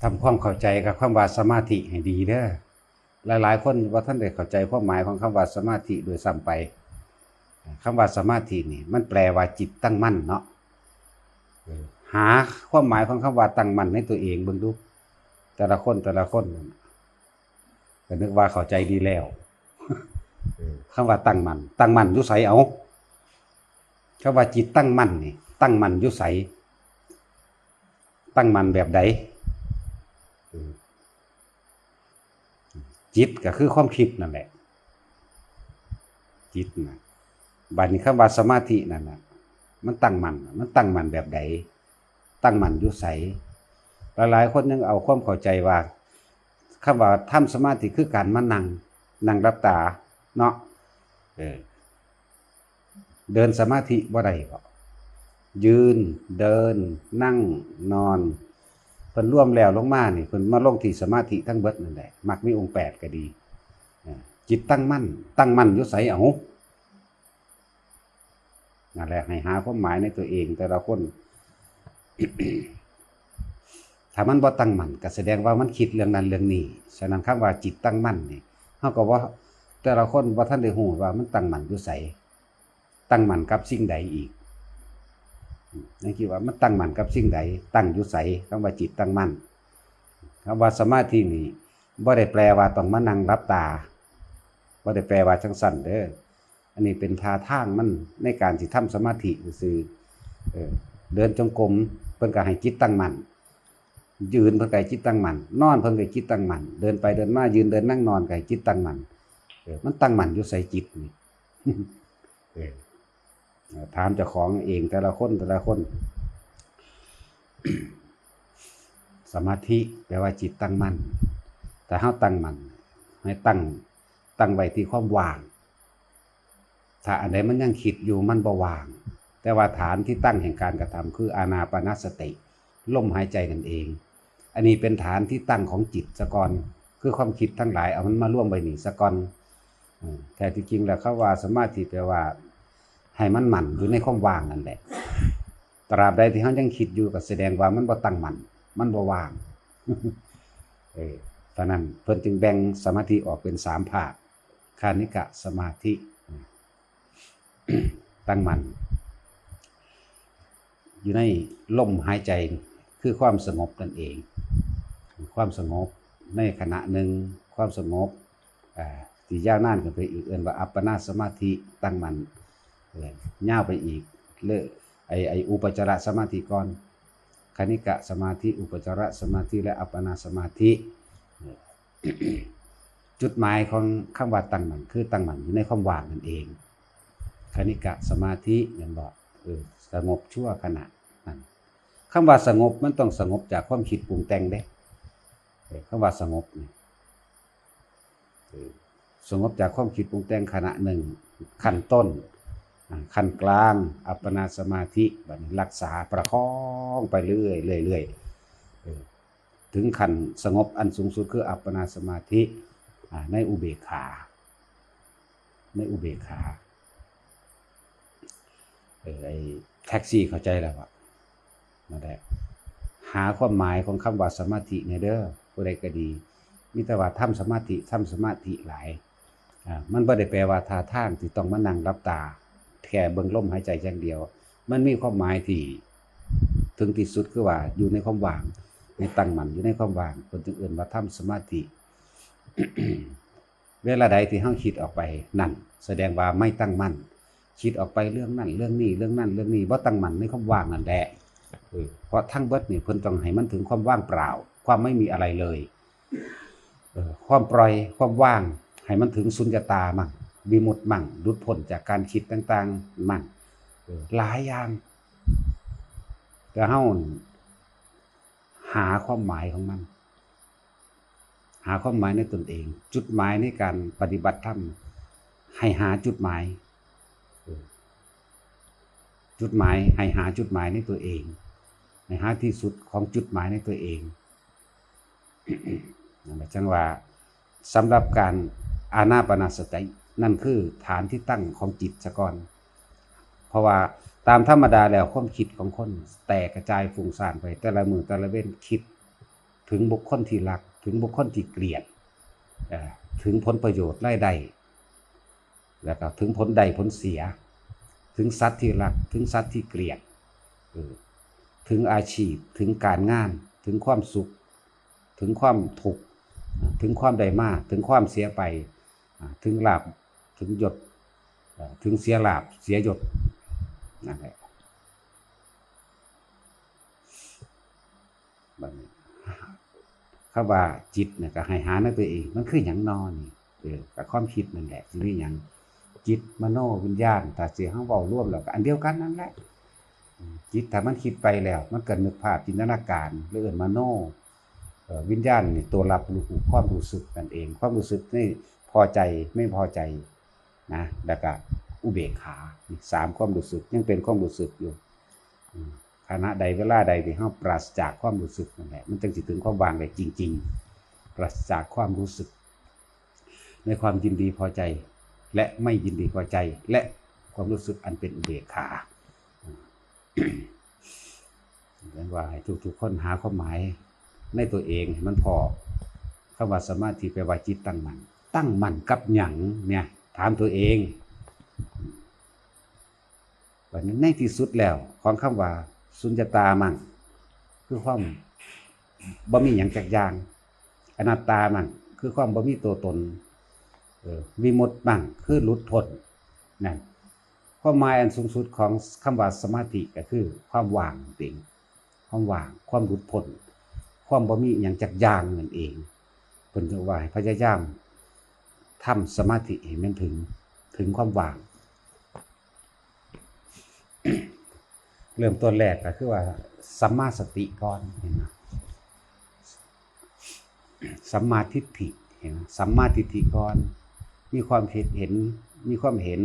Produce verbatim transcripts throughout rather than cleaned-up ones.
ทำความเข้าใจกับคำว่าสมาธิให้ดีเด้อ หลายๆคนบ่ทันได้เข้าใจความหมายของคำว่าสมาธิโดยซ้ำไป คำว่าสมาธินี่มันแปลว่าจิตตั้งมั่นเนาะ เออ หาความหมายของคำว่าตั้งมั่นในตัวเองเบิ่งดู แต่ละคนแต่ละคนนั่นน่ะ ก็นึกว่าเข้าใจดีแล้ว เออ คำว่าตั้งมั่น ตั้งมั่นอยู่ไส เอา คำว่าจิตตั้งมั่นนี่ ตั้งมั่นอยู่ไส ตั้งมั่นแบบใด เออ จิตก็คือความคิดนั่นแหละ จิตนะ บัดนี้คำว่าสมาธินั่นน่ะ มันตั้งมั่น มันตั้งมั่นแบบใด ตั้งมั่นอยู่ไส หลายๆคนยังเอาความเข้าใจว่า คำว่าทำสมาธิคือการมานั่ง นั่งหลับตาเนาะ เออ เดินสมาธิบ่ได้บ่ ยืน เดิน นั่ง นอน เพิ่นรวมแล้วลงมานี่ เพิ่นมาลงที่สมาธิทั้งเบิดนั่นแหละ มรรคมีองค์แปดก็ดี เออ จิตตั้งมั่น ตั้งมั่นอยู่ไส เอา นั่นแหละ ให้หาความหมายในตัวเองแต่ละคน ถ้ามันบ่ตั้งมั่น ก็แสดงว่ามันคิดเรื่องนั้นเรื่องนี้ ฉะนั้นคำว่าจิตตั้งมั่นนี่ เฮาก็ว่าแต่ละคนบ่ทันได้ฮู้ว่ามันตั้งมั่นอยู่ไส ตั้งมั่นกับสิ่งใดอีก นั่นคือว่ามันตั้งมั่นกับสิ่งใด ตั้งอยู่ไส คำว่าจิตตั้งมั่น คำว่าสมาธินี่ บ่ได้แปลว่าต้องมานั่งหลับตา บ่ได้แปลว่าจั่งซั้นเด้อ อันนี้เป็นท่าทางมันในการสิทำสมาธิซื่อๆ เออ เดินจงกรม เพิ่นก็ให้จิตตั้งมั่น ยืน เพิ่นก็ให้จิตตั้งมั่น นอน เพิ่นก็ให้จิตตั้งมั่น เดินไปเดินมา ยืน เดิน นั่ง นอน ก็ให้จิตตั้งมั่น เออ มันตั้งมั่นอยู่ไสจิตนี่ เออ ถามเจ้าของเองแต่ละคนแต่ละคน สมาธิแปลว่าจิตตั้งมั่น แต่เฮาตั้งมั่น ให้ตั้ง ตั้งไว้ที่ความว่าง ถ้าอันใดมันยังคิดอยู่มันบ่ว่าง แต่ว่าฐานที่ตั้งแห่งการกระทำคืออานาปานสติ ลมหายใจนั่นเอง อันนี้เป็นฐานที่ตั้งของจิตซะก่อน คือความคิดทั้งหลายเอามันมารวมไว้นี่ซะก่อน อืม แท้ที่จริงแล้วคำว่าสมาธิแปลว่า ให้มันมั่นอยู่ในความว่างนั่นแหละ ตราบใดที่เฮายังคิดอยู่ก็แสดงว่ามันบ่ตั้งมั่น มันบ่ว่าง เออ ฉะนั้นเพิ่นจึงแบ่งสมาธิออกเป็นสามภาค คณิกะสมาธิ ตั้งมั่น อยู่ในลมหายใจ คือความสงบนั่นเอง ความสงบในขณะหนึ่ง ความสงบ อ่า ที่ยาวนานขึ้นไปอีก เอิ้นว่าอัปปนาสมาธิ ตั้งมั่น เอ่อ ยาวไปอีก เลิก ไอ้ ไอ้อุปจารสมาธิก่อน คณิกะสมาธิ อุปจารสมาธิ และอัปปนาสมาธิ จุดหมายของคำว่าตั้งมั่น คือตั้งมั่นอยู่ในความว่างนั่นเอง คณิกะสมาธิ แม่นบ่ เออ สงบชั่วขณะนั่น คำว่าสงบมันต้องสงบจากความคิดปรุงแต่งเด้ เออ คำว่าสงบนี่ เออ สงบจากความคิดปรุงแต่งขณะหนึ่ง ขั้นต้น อ่า ขั้นกลาง อัปปนาสมาธิ บัดนี้รักษาประคองไปเรื่อยๆ เรื่อยๆ เออ ถึงขั้นสงบอันสูงสุดคืออัปปนาสมาธิ อ่า ในอุเบกขา ในอุเบกขา เออ ไอ้แท็กซี่เข้าใจแล้วอะ นั่นแหละ หาความหมายของคำว่าสมาธิแหน่เด้อ ผู้ใดก็ดี มีแต่ว่าทำสมาธิ ทำสมาธิหลาย อ่า มันบ่ได้แปลว่าท่าทางที่ต้องมานั่งหลับตา แค่เบิ่งลมหายใจอย่างเดียว มันมีความหมายที่ถึงที่สุดคือว่าอยู่ในความว่าง ให้ตั้งมั่นอยู่ในความว่าง เพิ่นจึงเอิ้นว่าทำสมาธิ เวลาใดที่เฮาคิดออกไปนั่น แสดงว่าไม่ตั้งมั่น คิดออกไปเรื่องนั้นเรื่องนี้ เรื่องนั้นเรื่องนี้ บ่ตั้งมั่นในความว่างนั่นแหละ เออ เพราะทั้งเบิดนี่เพิ่นต้องให้มันถึงความว่างเปล่า ความไม่มีอะไรเลย เออ ความปล่อย ความว่าง ให้มันถึงสุญญตามั่ง วิมุตติมั่ง หลุดพ้นจากการคิดต่างๆมั่ง เออ หลายอย่าง แต่เฮาหาความหมายของมัน หาความหมายในตนเอง จุดหมายในการปฏิบัติธรรม ให้หาจุดหมาย เออ จุดหมาย ให้หาจุดหมายในตัวเอง ให้หาที่สุดของจุดหมายในตัวเอง นั่นแหละจั่งว่า สำหรับการอานาปานสติ นั่นคือฐานที่ตั้งของจิตซะก่อน เพราะว่าตามธรรมดาแล้วความคิดของคนแตกกระจายฟุ้งซ่านไป แต่ละมื้อแต่ละเว็นคิด ถึงบุคคลที่รัก ถึงบุคคลที่เกลียด เอ่อ ถึงผลประโยชน์รายได้ แล้วก็ถึงผลได้ผลเสีย ถึงสัตว์ที่รัก ถึงสัตว์ที่เกลียด เออ ถึงอาชีพ ถึงการงาน ถึงความสุข ถึงความทุกข์ ถึงความได้มา ถึงความเสียไป อ่า ถึงลาภ ถึงยศ เอ่อ ถึงเสียลาภ เสียยศ นั่นแหละ บัดนี้ คำว่าจิตเนี่ยก็ให้หาในตัวเอง มันคือหยังน้อนี่ เออ ก็ความคิดนั่นแหละ สิมีหยัง จิต มโน วิญญาณ ถ้าสิเฮาเว้ารวมแล้วก็อันเดียวกันนั่นแหละ อืม จิตถ้ามันคิดไปแล้ว มันก็นึกภาพจินตนาการ หรือเอิ้นมโน เอ่อ วิญญาณนี่ตัวรับรู้ความรู้สึกนั่นเอง ความรู้สึกนี่พอใจ ไม่พอใจ นะ แล้วก็อุเบกขา นี่สามความรู้สึก ยังเป็นความรู้สึกอยู่ อืม ขณะใดเวลาใดที่เฮาปราศจากความรู้สึกนั่นแหละ มันจั่งสิถึงความว่างได้จริงๆ ปราศจากความรู้สึก ในความยินดีพอใจ และไม่ยินดีพอใจ และความรู้สึกอันเป็นอุเบกขา เรียกว่าให้ทุกๆคนหาความหมายในตัวเองให้มันพอ คำว่าสมาธิแปลว่าจิตตั้งมั่น ตั้งมั่นกับหยังเนี่ย ถามตัวเอง บัดนี้ในที่สุดแล้วของคำว่าสุญญตามั่ง คือความบ่มีหยังจักอย่าง อนัตตามั่ง คือความบ่มีตัวตน เออ วิมุตติมั่ง คือหลุดพ้น นั่น ความหมายอันสูงสุดของคำว่าสมาธิก็คือความว่างนั่นเอง ความว่าง ความหลุดพ้น ความบ่มีอิหยังจักอย่างนั่นเอง เพิ่นจึงว่าให้พยายามทำสมาธิให้มันถึง ถึงความว่าง เริ่มต้นแรกก็คือว่าสัมมาสติก่อน เห็นบ่ สัมมาทิฏฐิ เห็นบ่ สัมมาทิฏฐิก่อน มีความคิดเห็น มีความเห็น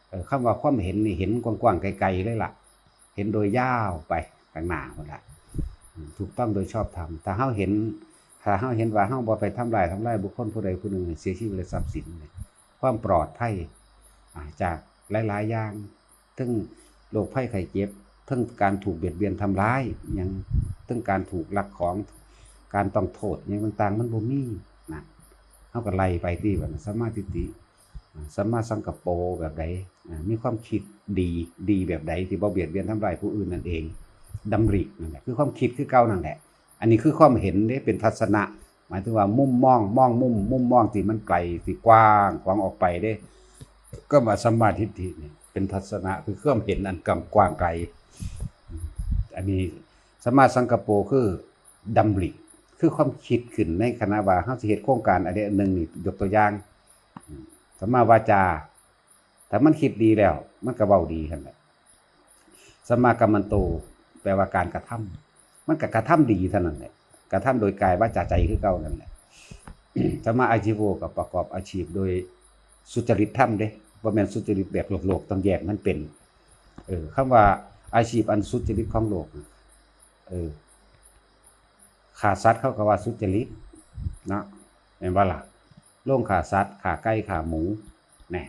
เอ่อ คำว่าความเห็นนี่เห็นกว้างๆไกลๆเลยล่ะ เห็นโดยยาวไปข้างหน้าพุ้นล่ะ อืม ถูกต้องโดยชอบธรรม ถ้าเฮาเห็น ถ้าเฮาเห็นว่าเฮาบ่ไปทำลาย ทำลายบุคคลผู้ใดผู้หนึ่งให้เสียชีวิตและทรัพย์สินเนี่ย ความปลอดภัย อ่า จากหลายๆอย่าง เทิงโรคภัยไข้เจ็บ เทิงการถูกเบียดเบียนทำร้าย หยัง เทิงการถูกลักของ การต้องโทษหยังต่างๆ มันบ่มีนะ เฮาก็ไล่ไปติ บัดนี้ สัมมาทิฏฐิ สัมมาสังกัปโปแบบใด อ่า มีความคิดดี ดีแบบใดที่บ่เบียดเบียนทำร้ายผู้อื่นนั่นเอง ดำรินั่นแหละ คือความคิดคือเก่านั่นแหละ อันนี้คือความเห็นเด้ เป็นทัศนะ หมายถึงว่ามุมมอง มองมุม มุมมองที่มันไกล ที่กว้างขวางออกไปเด้ ก็ว่าสัมมาทิฏฐินี่เป็นทัศนะ คือความเห็นอันกว้างไกล อันนี้สัมมาสังกัปโปคือดำริ คือความคิดขึ้นในขณะว่าเฮาสิเฮ็ดโครงการอันใดอันหนึ่งนี่ ยกตัวอย่าง สัมมาวาจา ถ้ามันคิดดีแล้ว มันก็เว้าดีหั่นแหละ สัมมากัมมันโต แปลว่าการกระทำ มันก็กระทำดีเท่านั้นแหละ กระทำโดยกายวาจาใจคือเก่านั่นแหละ สัมมาอาชีโว ก็ประกอบอาชีพโดยสุจริตธรรมเด้ บ่แม่นสุจริตแบบโลกๆ ต้องแยกมันเป็น เออ คำว่าอาชีพอันสุจริตของโลก เออ ฆ่าสัตว์เขาก็ว่าสุจริตเนาะ แม่นบ่ล่ะ โรงฆ่าสัตว์ ฆ่าไก่ ฆ่าหมู แหน่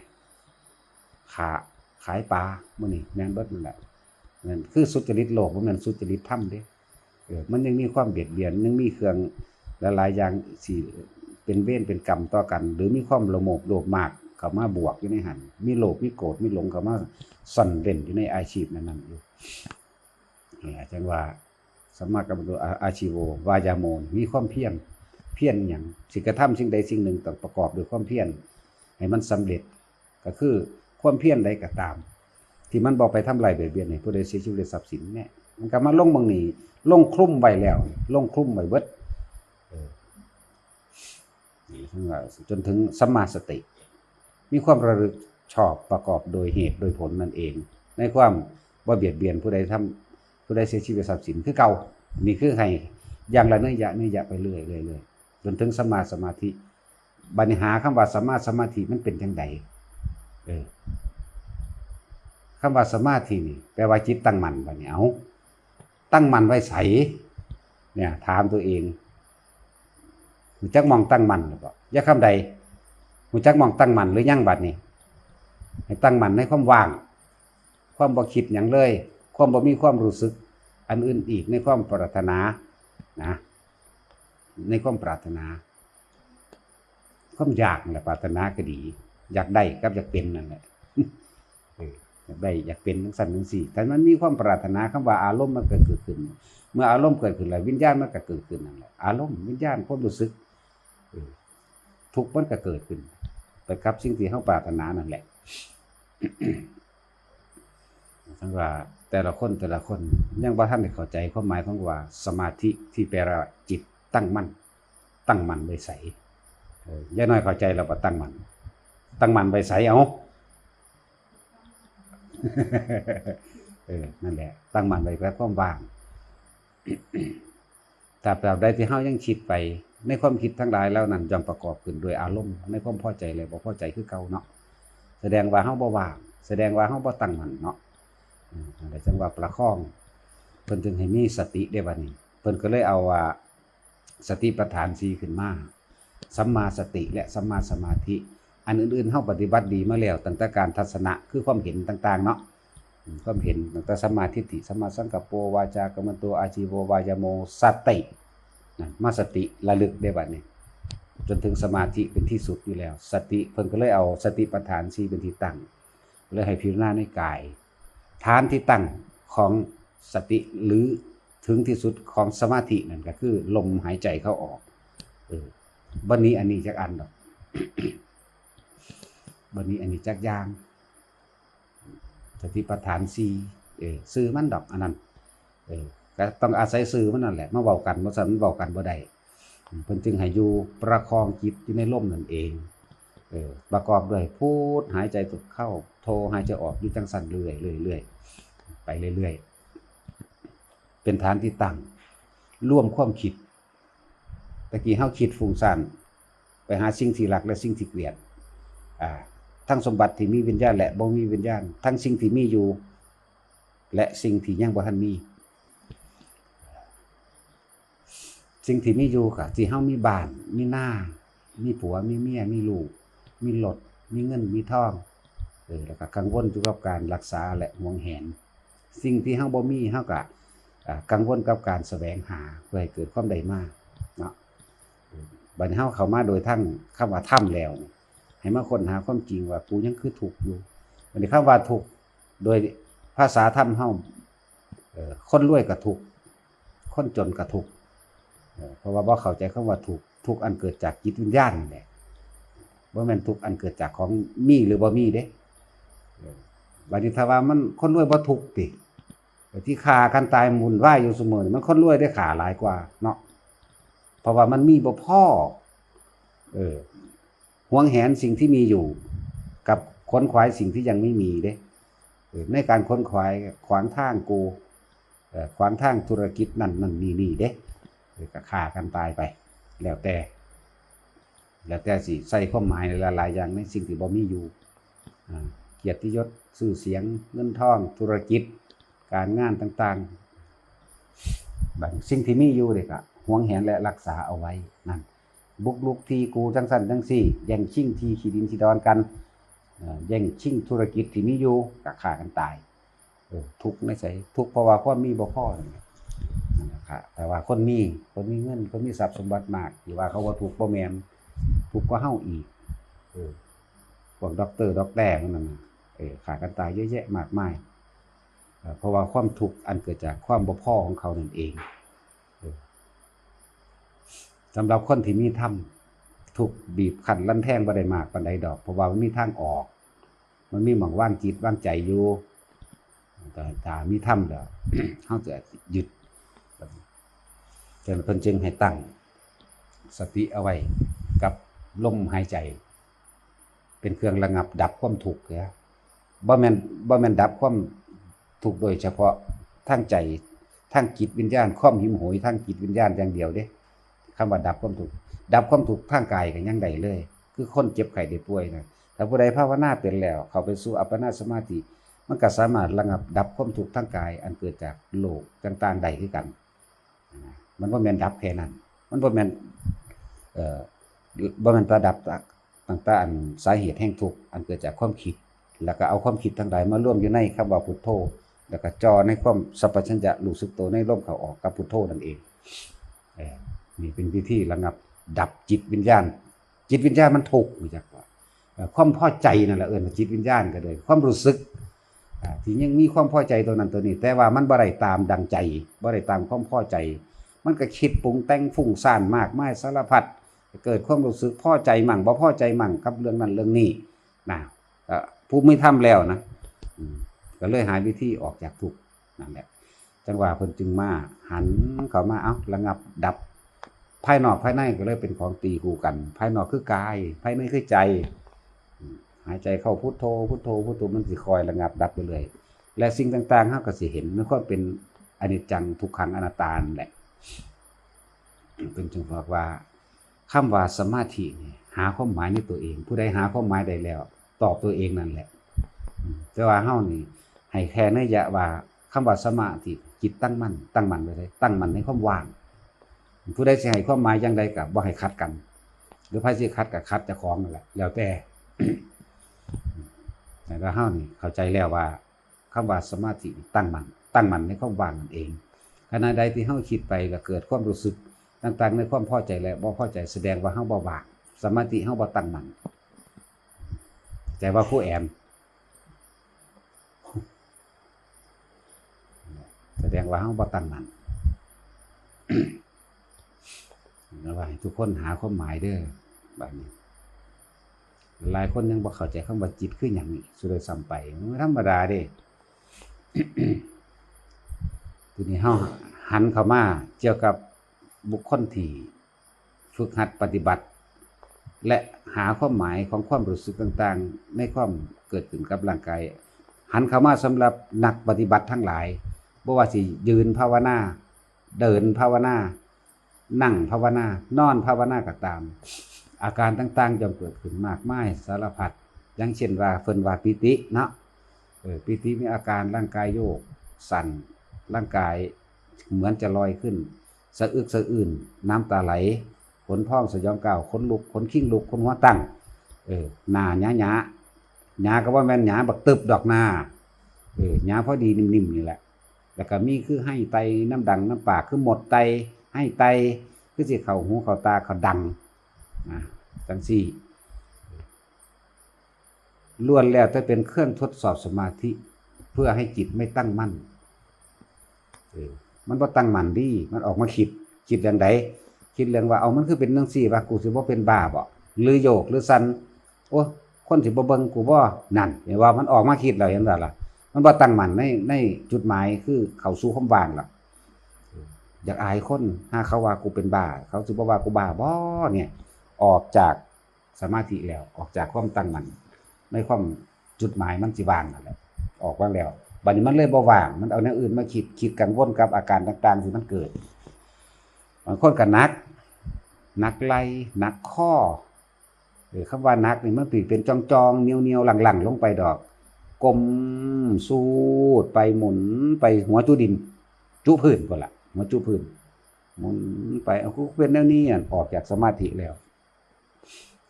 ค้าขายปลา มื้อนี้แม่นเบิดนั่นแหละ นั่นคือสุจริตโลก บ่แม่นสุจริตธรรมเด้ เออ มันยังมีความเบียดเบียน ยังมีเครื่องหลายๆอย่างสิเป็นเวรเป็นกรรมต่อกัน หรือมีความละโมบโลภมากเข้ามาบวกอยู่ในหั่น มีโลภ มีโกรธ มีหลงเข้ามาซ่อนเร้นอยู่ในอาชีพนั้นๆอยู่ นี่ล่ะจั่งว่า สัมมากัมมันโต อา อาชีโว วายาโม มีความเพียร เพียรหยัง สิกระทำสิ่งใดสิ่งหนึ่งต้องประกอบด้วยความเพียร ให้มันสำเร็จ ก็คือความเพียรใดก็ตาม ที่มันบ่ไปทำลายเบียดเบียนให้ผู้ใดเสียชีวิตหรือทรัพย์สินเนี่ย มันก็มาลงหม่องนี้ ลงคลุมไว้แล้ว ลงคลุมไว้เบิด เออ นี่เพิ่นว่าจนถึงสัมมาสติ มีความระลึกชอบประกอบโดยเหตุโดยผลนั่นเอง ในความบ่เบียดเบียนผู้ใดทำ ผู้ใดเสียชีวิตทรัพย์สินคือเก่า นี่คือให้อย่างละเนยยะเนยยะไปเรื่อยๆๆ จนถึงสัมมาสมาธิ บัดนี้หาคำว่าสัมมาสมาธิมันเป็นจั่งใด เออ คำว่าสมาธินี่ แปลว่าจิตตั้งมั่น บัดนี้ เอ้า ตั้งมั่นไว้ไส เนี่ย ถามตัวเอง รู้จักหม่องตั้งมั่นหรือบ่ ยะคำใด รู้จักหม่องตั้งมั่นหรือยังบัดนี้ ให้ตั้งมั่นในความว่าง ความบ่คิดหยังเลย ความบ่มีความรู้สึกอันอื่นอีกในความปรารถนา นะ ในความปรารถนา ความอยากนั่นแหละ ปรารถนาก็ดี อยากได้กับอยากเป็นนั่นแหละ เออ อยากได้อยากเป็นจังซั่นจังซี่ ถ้ามันมีความปรารถนา คำว่าอารมณ์มันก็เกิดขึ้น เมื่ออารมณ์เกิดขึ้นแล้ว วิญญาณมันก็เกิดขึ้นนั่นแหละ อารมณ์ วิญญาณ ความรู้สึก เออ ทุกข์มันก็เกิดขึ้น ไปกับสิ่งที่เราปรารถนานั่นแหละ ทั้งว่าแต่ละคนแต่ละคนยังบ่ทันได้เข้าใจความหมายของว่าสมาธิที่แปลว่าจิตตั้งมั่น ตั้งมั่นไว้ไส เออ ยายน้อยเข้าใจแล้วบ่ ตั้งมั่น ตั้งมั่นไว้ไส เอา เออ นั่นแหละ ตั้งมั่นไว้กับความว่าง ตราบใดที่เฮายังคิดไป ในความคิดทั้งหลายเหล่านั้นย่อมประกอบขึ้นด้วยอารมณ์ ในความพอใจและบ่พอใจคือเก่าเนาะ แสดงว่าเฮาบ่ว่าง แสดงว่าเฮาบ่ตั้งมั่นเนาะ อืม นั่นแหละจั่งว่าประคอง เพิ่นจึงให้มีสติเด้บัดนี้ เพิ่นก็เลยเอาว่า สติปัฏฐานสี่ขึ้นมา สัมมาสติและสัมมาสมาธิ อันอื่นๆ เฮาปฏิบัติดีมาแล้ว ตั้งแต่การทัศนะ คือความเห็นต่างๆ เนาะ อืม ความเห็น ตั้งแต่สัมมาทิฏฐิ สัมมาสังกัปโป วาจากัมมันโต อาชีโว วายาโม สติ นะ มาสติระลึกได้บัดนี้ จนถึงสมาธิเป็นที่สุดอยู่แล้ว สติ เพิ่นก็เลยเอาสติปัฏฐานสี่เป็นที่ตั้ง เลยให้พิจารณาในกาย ฐานที่ตั้งของสติ หรือถึงที่สุดของสมาธินั่นก็คือลมหายใจเข้าออก เออ บ่หนีอันนี้จักอันดอก บ่หนีอันนี้จักอย่าง สติปัฏฐานสี่ เออ ชื่อมันดอกอันนั้น เออ ก็ต้องอาศัยชื่อมันนั่นแหละ มาเว้ากัน บ่ซั้นมันเว้ากันบ่ได้ เพิ่นจึงให้อยู่ประคองจิตอยู่ในลมนั่นเอง เออ ประกอบด้วยพุทหายใจเข้า โทหายใจออก อยู่จั่งซั่นเรื่อยๆ เรื่อยๆ ไปเรื่อยๆ เป็นฐานที่ตั้ง รวมความคิด ตะกี้เฮาคิดฟุ้งซ่าน ไปหาสิ่งที่รักและสิ่งที่เกลียด อ่า ทั้งสมบัติที่มีวิญญาณและบ่มีวิญญาณ ทั้งสิ่งที่มีอยู่ และสิ่งที่ยังบ่ทันมี สิ่งที่มีอยู่ก็ที่เฮามีบ้าน มีนา มีผัว มีเมีย มีลูก มีรถ มีเงิน มีทอง เออ แล้วก็กังวลอยู่กับการรักษาและหวงแหน สิ่งที่เฮาบ่มี เฮาก็ อ่า กังวลกับการแสวงหาเพื่อให้เกิดความได้มาเนาะ บัดนี้เฮาเข้ามาโดยทางคำว่าธรรมแล้วนี่ ให้มาค้นหาความจริงว่ากูยังคือทุกข์อยู่ บัดนี้คำว่าทุกข์ โดยภาษาธรรมเฮา เอ่อ คนรวยก็ทุกข์ คนจนก็ทุกข์ เอ่อ เพราะว่าบ่เข้าใจคำว่าทุกข์ ทุกข์อันเกิดจากจิตวิญญาณนี่แหละ บ่แม่นทุกข์อันเกิดจากของมีหรือบ่มีเด้ เออ บัดนี้ถ้าว่ามันคนรวยบ่ทุกข์ติ ที่ฆ่ากันตายวุ่นวายอยู่ซุมื้อนี่ มันคนรวยได้ฆ่าหลายกว่าเนาะ เพราะว่ามันมีบ่พอ เออ หวงแหนสิ่งที่มีอยู่ กับขวนขวายสิ่งที่ยังไม่มีเด้ เออ ในการขวนขวายขวางทางกู เอ่อ ขวางทางธุรกิจนั่นนั่นนี่นี่เด้ เออ ก็ฆ่ากันตายไป แล้วแต่ แล้วแต่สิใส่ความหมายหลายๆ อย่างในสิ่งที่บ่มีอยู่ อ่า เกียรติยศ ชื่อเสียง เงินทอง ธุรกิจ การงานต่างๆ บัดสิ่งที่มีอยู่เด้ก็หวงแหนและรักษาเอาไว้นั่น บุกรุกที่กูจั่งซั่นจั่งซี่ แย่งชิงที่ที่ดินที่ดอนกัน เอ่อ แย่งชิงธุรกิจที่มีอยู่ ก็ฆ่ากันตาย เออ ทุกข์ในไส ทุกข์เพราะว่าความมีบ่พอนั่นแหละ นั่นแหละครับ แต่ว่าคนมี คนมีเงิน คนมีทรัพย์สมบัติมาก ที่ว่าเขาว่าทุกข์บ่แม่น ทุกข์กว่าเฮาอีก เออ พวกด็อกเตอร์ด็อกแตร์พวกนั้นน่ะ เออ ฆ่ากันตายเยอะแยะมากมาย เอ่อ เพราะว่าความทุกข์อันเกิดจากความบ่พอของเขานั่นเอง เออ สำหรับคนที่มีธรรม ทุกข์บีบคั้นรันแทงบ่ได้มากปานใดดอก เพราะว่ามันมีทางออก มันมีหม่องวางจิตวางใจอยู่ แต่ถ้ามีธรรมแล้ว เฮาจะยึด ฉะนั้นเพิ่นจึงให้ตั้งสติเอาไว้กับลมหายใจ เป็นเครื่องระงับดับความทุกข์เด้อ บ่แม่น บ่แม่นดับความทุกข์โดยเฉพาะทางใจ ทางจิตวิญญาณ ความหิวโหยทางจิตวิญญาณอย่างเดียวเด้ คำว่าดับความทุกข์ ดับความทุกข์ทางกายก็ยังได้เลย คือคนเจ็บไข้ได้ป่วยนะ ถ้าผู้ใดภาวนาเป็นแล้ว เข้าไปสู่อัปปนาสมาธิ มันก็สามารถระงับดับความทุกข์ทางกาย อันเกิดจากโรคต่างๆ ได้คือกัน มันบ่แม่นดับแค่นั้น มันบ่แม่น เอ่อ บ่แม่นแต่ดับจาก ตั้งแต่อันสาเหตุแห่งทุกข์อันเกิดจากความคิด แล้วก็เอาความคิดทั้งหลายมารวมอยู่ในคำว่าพุทโธ แล้วก็จ่อในความสัมปชัญญะรู้สึกตัวในลมเข้าออกกับพุทโธนั่นเอง เอ่อ นี่เป็นวิธีระงับดับจิตวิญญาณ จิตวิญญาณมันทุกข์ รู้จักบ่? เอ่อ ความพอใจนั่นแหละ เอิ้นว่าจิตวิญญาณก็ได้ ความรู้สึก อ่า ที่ยังมีความพอใจตัวนั้นตัวนี้ แต่ว่ามันบ่ได้ตามดังใจ บ่ได้ตามความพอใจ มันก็คิดปรุงแต่งฟุ้งซ่านมากมายสารพัด เกิดความรู้สึกพอใจมั่ง บ่พอใจมั่งกับเรื่องนั้นเรื่องนี้นะ ก็ผู้มีธรรมแล้วนะ อืม ก็เลยหาวิธีออกจากทุกข์นั่นแหละ จังว่าเพิ่นจึงมาหันเข้ามา เอ้า ระงับดับ ภายนอกภายในก็เลยเป็นของตีคู่กัน ภายนอกคือกาย ภายในคือใจ อืม หายใจเข้าพุทโธ พุทโธ พุทโธ มันสิคอยระงับดับไปเรื่อย และสิ่งต่างๆ เฮาก็สิเห็นในความเป็นอนิจจัง ทุกขัง อนัตตานั่นแหละ เพิ่นจึงบอกว่า คำว่าสมาธินี่หาความหมายในตัวเอง ผู้ใดหาความหมายได้แล้ว ตอบตัวเองนั่นแหละ อืม แต่ว่าเฮานี่ให้แค่นัยยะว่า คำว่าสมาธิ จิตตั้งมั่น ตั้งมั่นไว้เลย ตั้งมั่นในความว่าง ผู้ใดสิให้ความหมายอย่างใดก็บ่ให้ขัดกัน หรือไผสิขัดก็ขัดเจ้าของนั่นแหละ แล้วแต่ แต่ว่าเฮานี่เข้าใจแล้วว่า คำว่าสมาธินี่ตั้งมั่น ตั้งมั่นในความว่างนั่นเอง ขณะใดที่เฮาคิดไปแล้วเกิดความรู้สึกต่างๆ ในความพอใจและบ่พอใจ แสดงว่าเฮาบ่ว่าง สมาธิเฮาบ่ตั้งมั่น แต่ว่าครูแอม แสดงว่าเฮาบ่ตั้งมั่น แล้วว่าให้ทุกคนหาความหมายเด้อ บัดนี้ หลายคนยังบ่เข้าใจคำว่าจิตคือหยังนี่ สุดเลยซ้ำไป มันธรรมดาเด้ ทีนี้เฮาหันเข้ามาเกี่ยวกับบุคคลที่ฝึกหัดปฏิบัติ และหาความหมายของความรู้สึกต่างๆ ในความเกิดขึ้นกับร่างกาย หันเข้ามาสำหรับนักปฏิบัติทั้งหลาย บ่ว่าสิยืนภาวนา เดินภาวนา นั่งภาวนา นอนภาวนาก็ตาม อาการต่างๆ ย่อมเกิดขึ้นมากมายสารพัด อย่างเช่นว่าเพิ่นว่าปีติเนาะ เออ ปีติมีอาการร่างกายโยกสั่น ร่างกายเหมือนจะลอยขึ้น สะอึกสะอื้น น้ำตาไหล ขนพองสยองก้าว ขนลุก ขนคิงลุก ขนหัวตั้ง เออ หน้าหยาๆ หยาก็บ่แม่นหยาบักตึบดอกหน้า เออ หยาพอดีนิ่มๆ นี่แหละ แล้วก็มีคือไห้ไตน้ำดังน้ำปาก คือหมดไต ไห้ไต คือสิเข้าหูเข้าตาเข้าดัง นะ จั่งซี้ ล้วนแล้วแต่เป็นเครื่องทดสอบสมาธิ เพื่อให้จิตไม่ตั้งมั่น เออ มันบ่ตั้งมั่นดี มันออกมาคิด คิดเรื่องใด คิดเรื่องว่า เอา มันคือเป็นจั่งซี้วะ กูสิบ่เป็นบ้าบ่ หรือโยก หรือสั่น โอ้ คนสิบ่เบิ่งกูบ่ นั่น เห็นว่ามันออกมาคิดแล้ว เห็นบ่ล่ะ มันบ่ตั้งมั่นใน ในจุดหมาย คือเข้าสู่ความว่างแล้ว อยากอายคน หาเขาว่ากูเป็นบ้า เขาสิบ่ว่ากูบ้าบ่ เนี่ย ออกจากสมาธิแล้ว ออกจากความตั้งมั่น ในความจุดหมายมันสิว่างนั่นแหละ ออกว่างแล้ว บัดนี้มันเลยบ่ว่าง มันเอาแนวอื่นมาคิด คิดกังวลกับอาการต่างๆ ที่มันเกิด บางคนก็หนัก หนักไหล่ หนักคอ เออ คำว่าหนักนี่มันสิเป็นจ่องๆ เหนียวๆ หลั่งๆ ลงไปดอก ก้มสูดไป หมุนไป หัวจุดิน จุพื้นพุ้นล่ะ หัวจุพื้น หมุนไป เอา กูเป็นแนวนี้อะ ออกจากสมาธิแล้ว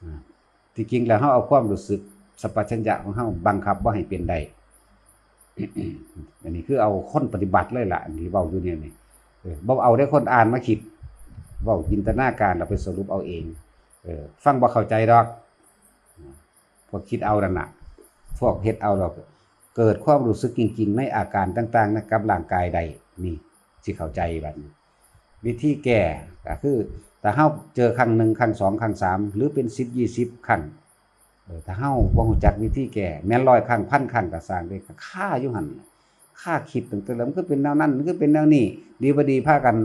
อ่า ที่จริงแล้วเฮาเอาความรู้สึกสัมปชัญญะของเฮาบังคับบ่ให้เป็นได้ อันนี้คือเอาคนปฏิบัติเลยล่ะ อันที่เว้าอยู่เนี่ยนี่ เออ บ่เอาได้คนอ่านมาคิด เว้าจินตนาการแล้วไปสรุปเอาเอง เออ ฟังบ่เข้าใจดอก พวกคิดเอานั่นน่ะ พวกเฮ็ดเอาดอก เกิดความรู้สึกจริงๆ ในอาการต่างๆ นะ กับร่างกายได้ นี่ สิเข้าใจบัดนี้ วิธีแก้ก็คือ ถ้าเฮาเจอครั้งหนึ่ง ครั้งสอง ครั้งสาม หรือเป็นสิบ ยี่สิบ ครั้ง เออ ถ้าเฮาบ่รู้จักวิธีแก้ แม่นร้อยครั้ง พันครั้งก็ซ่างเด้ ก็คาอยู่หั่น คาคิดตั้งแต่เริ่ม มันคือเป็นแนวนั้น มันคือเป็นแนวนี้ ดีบ่ดีพากัน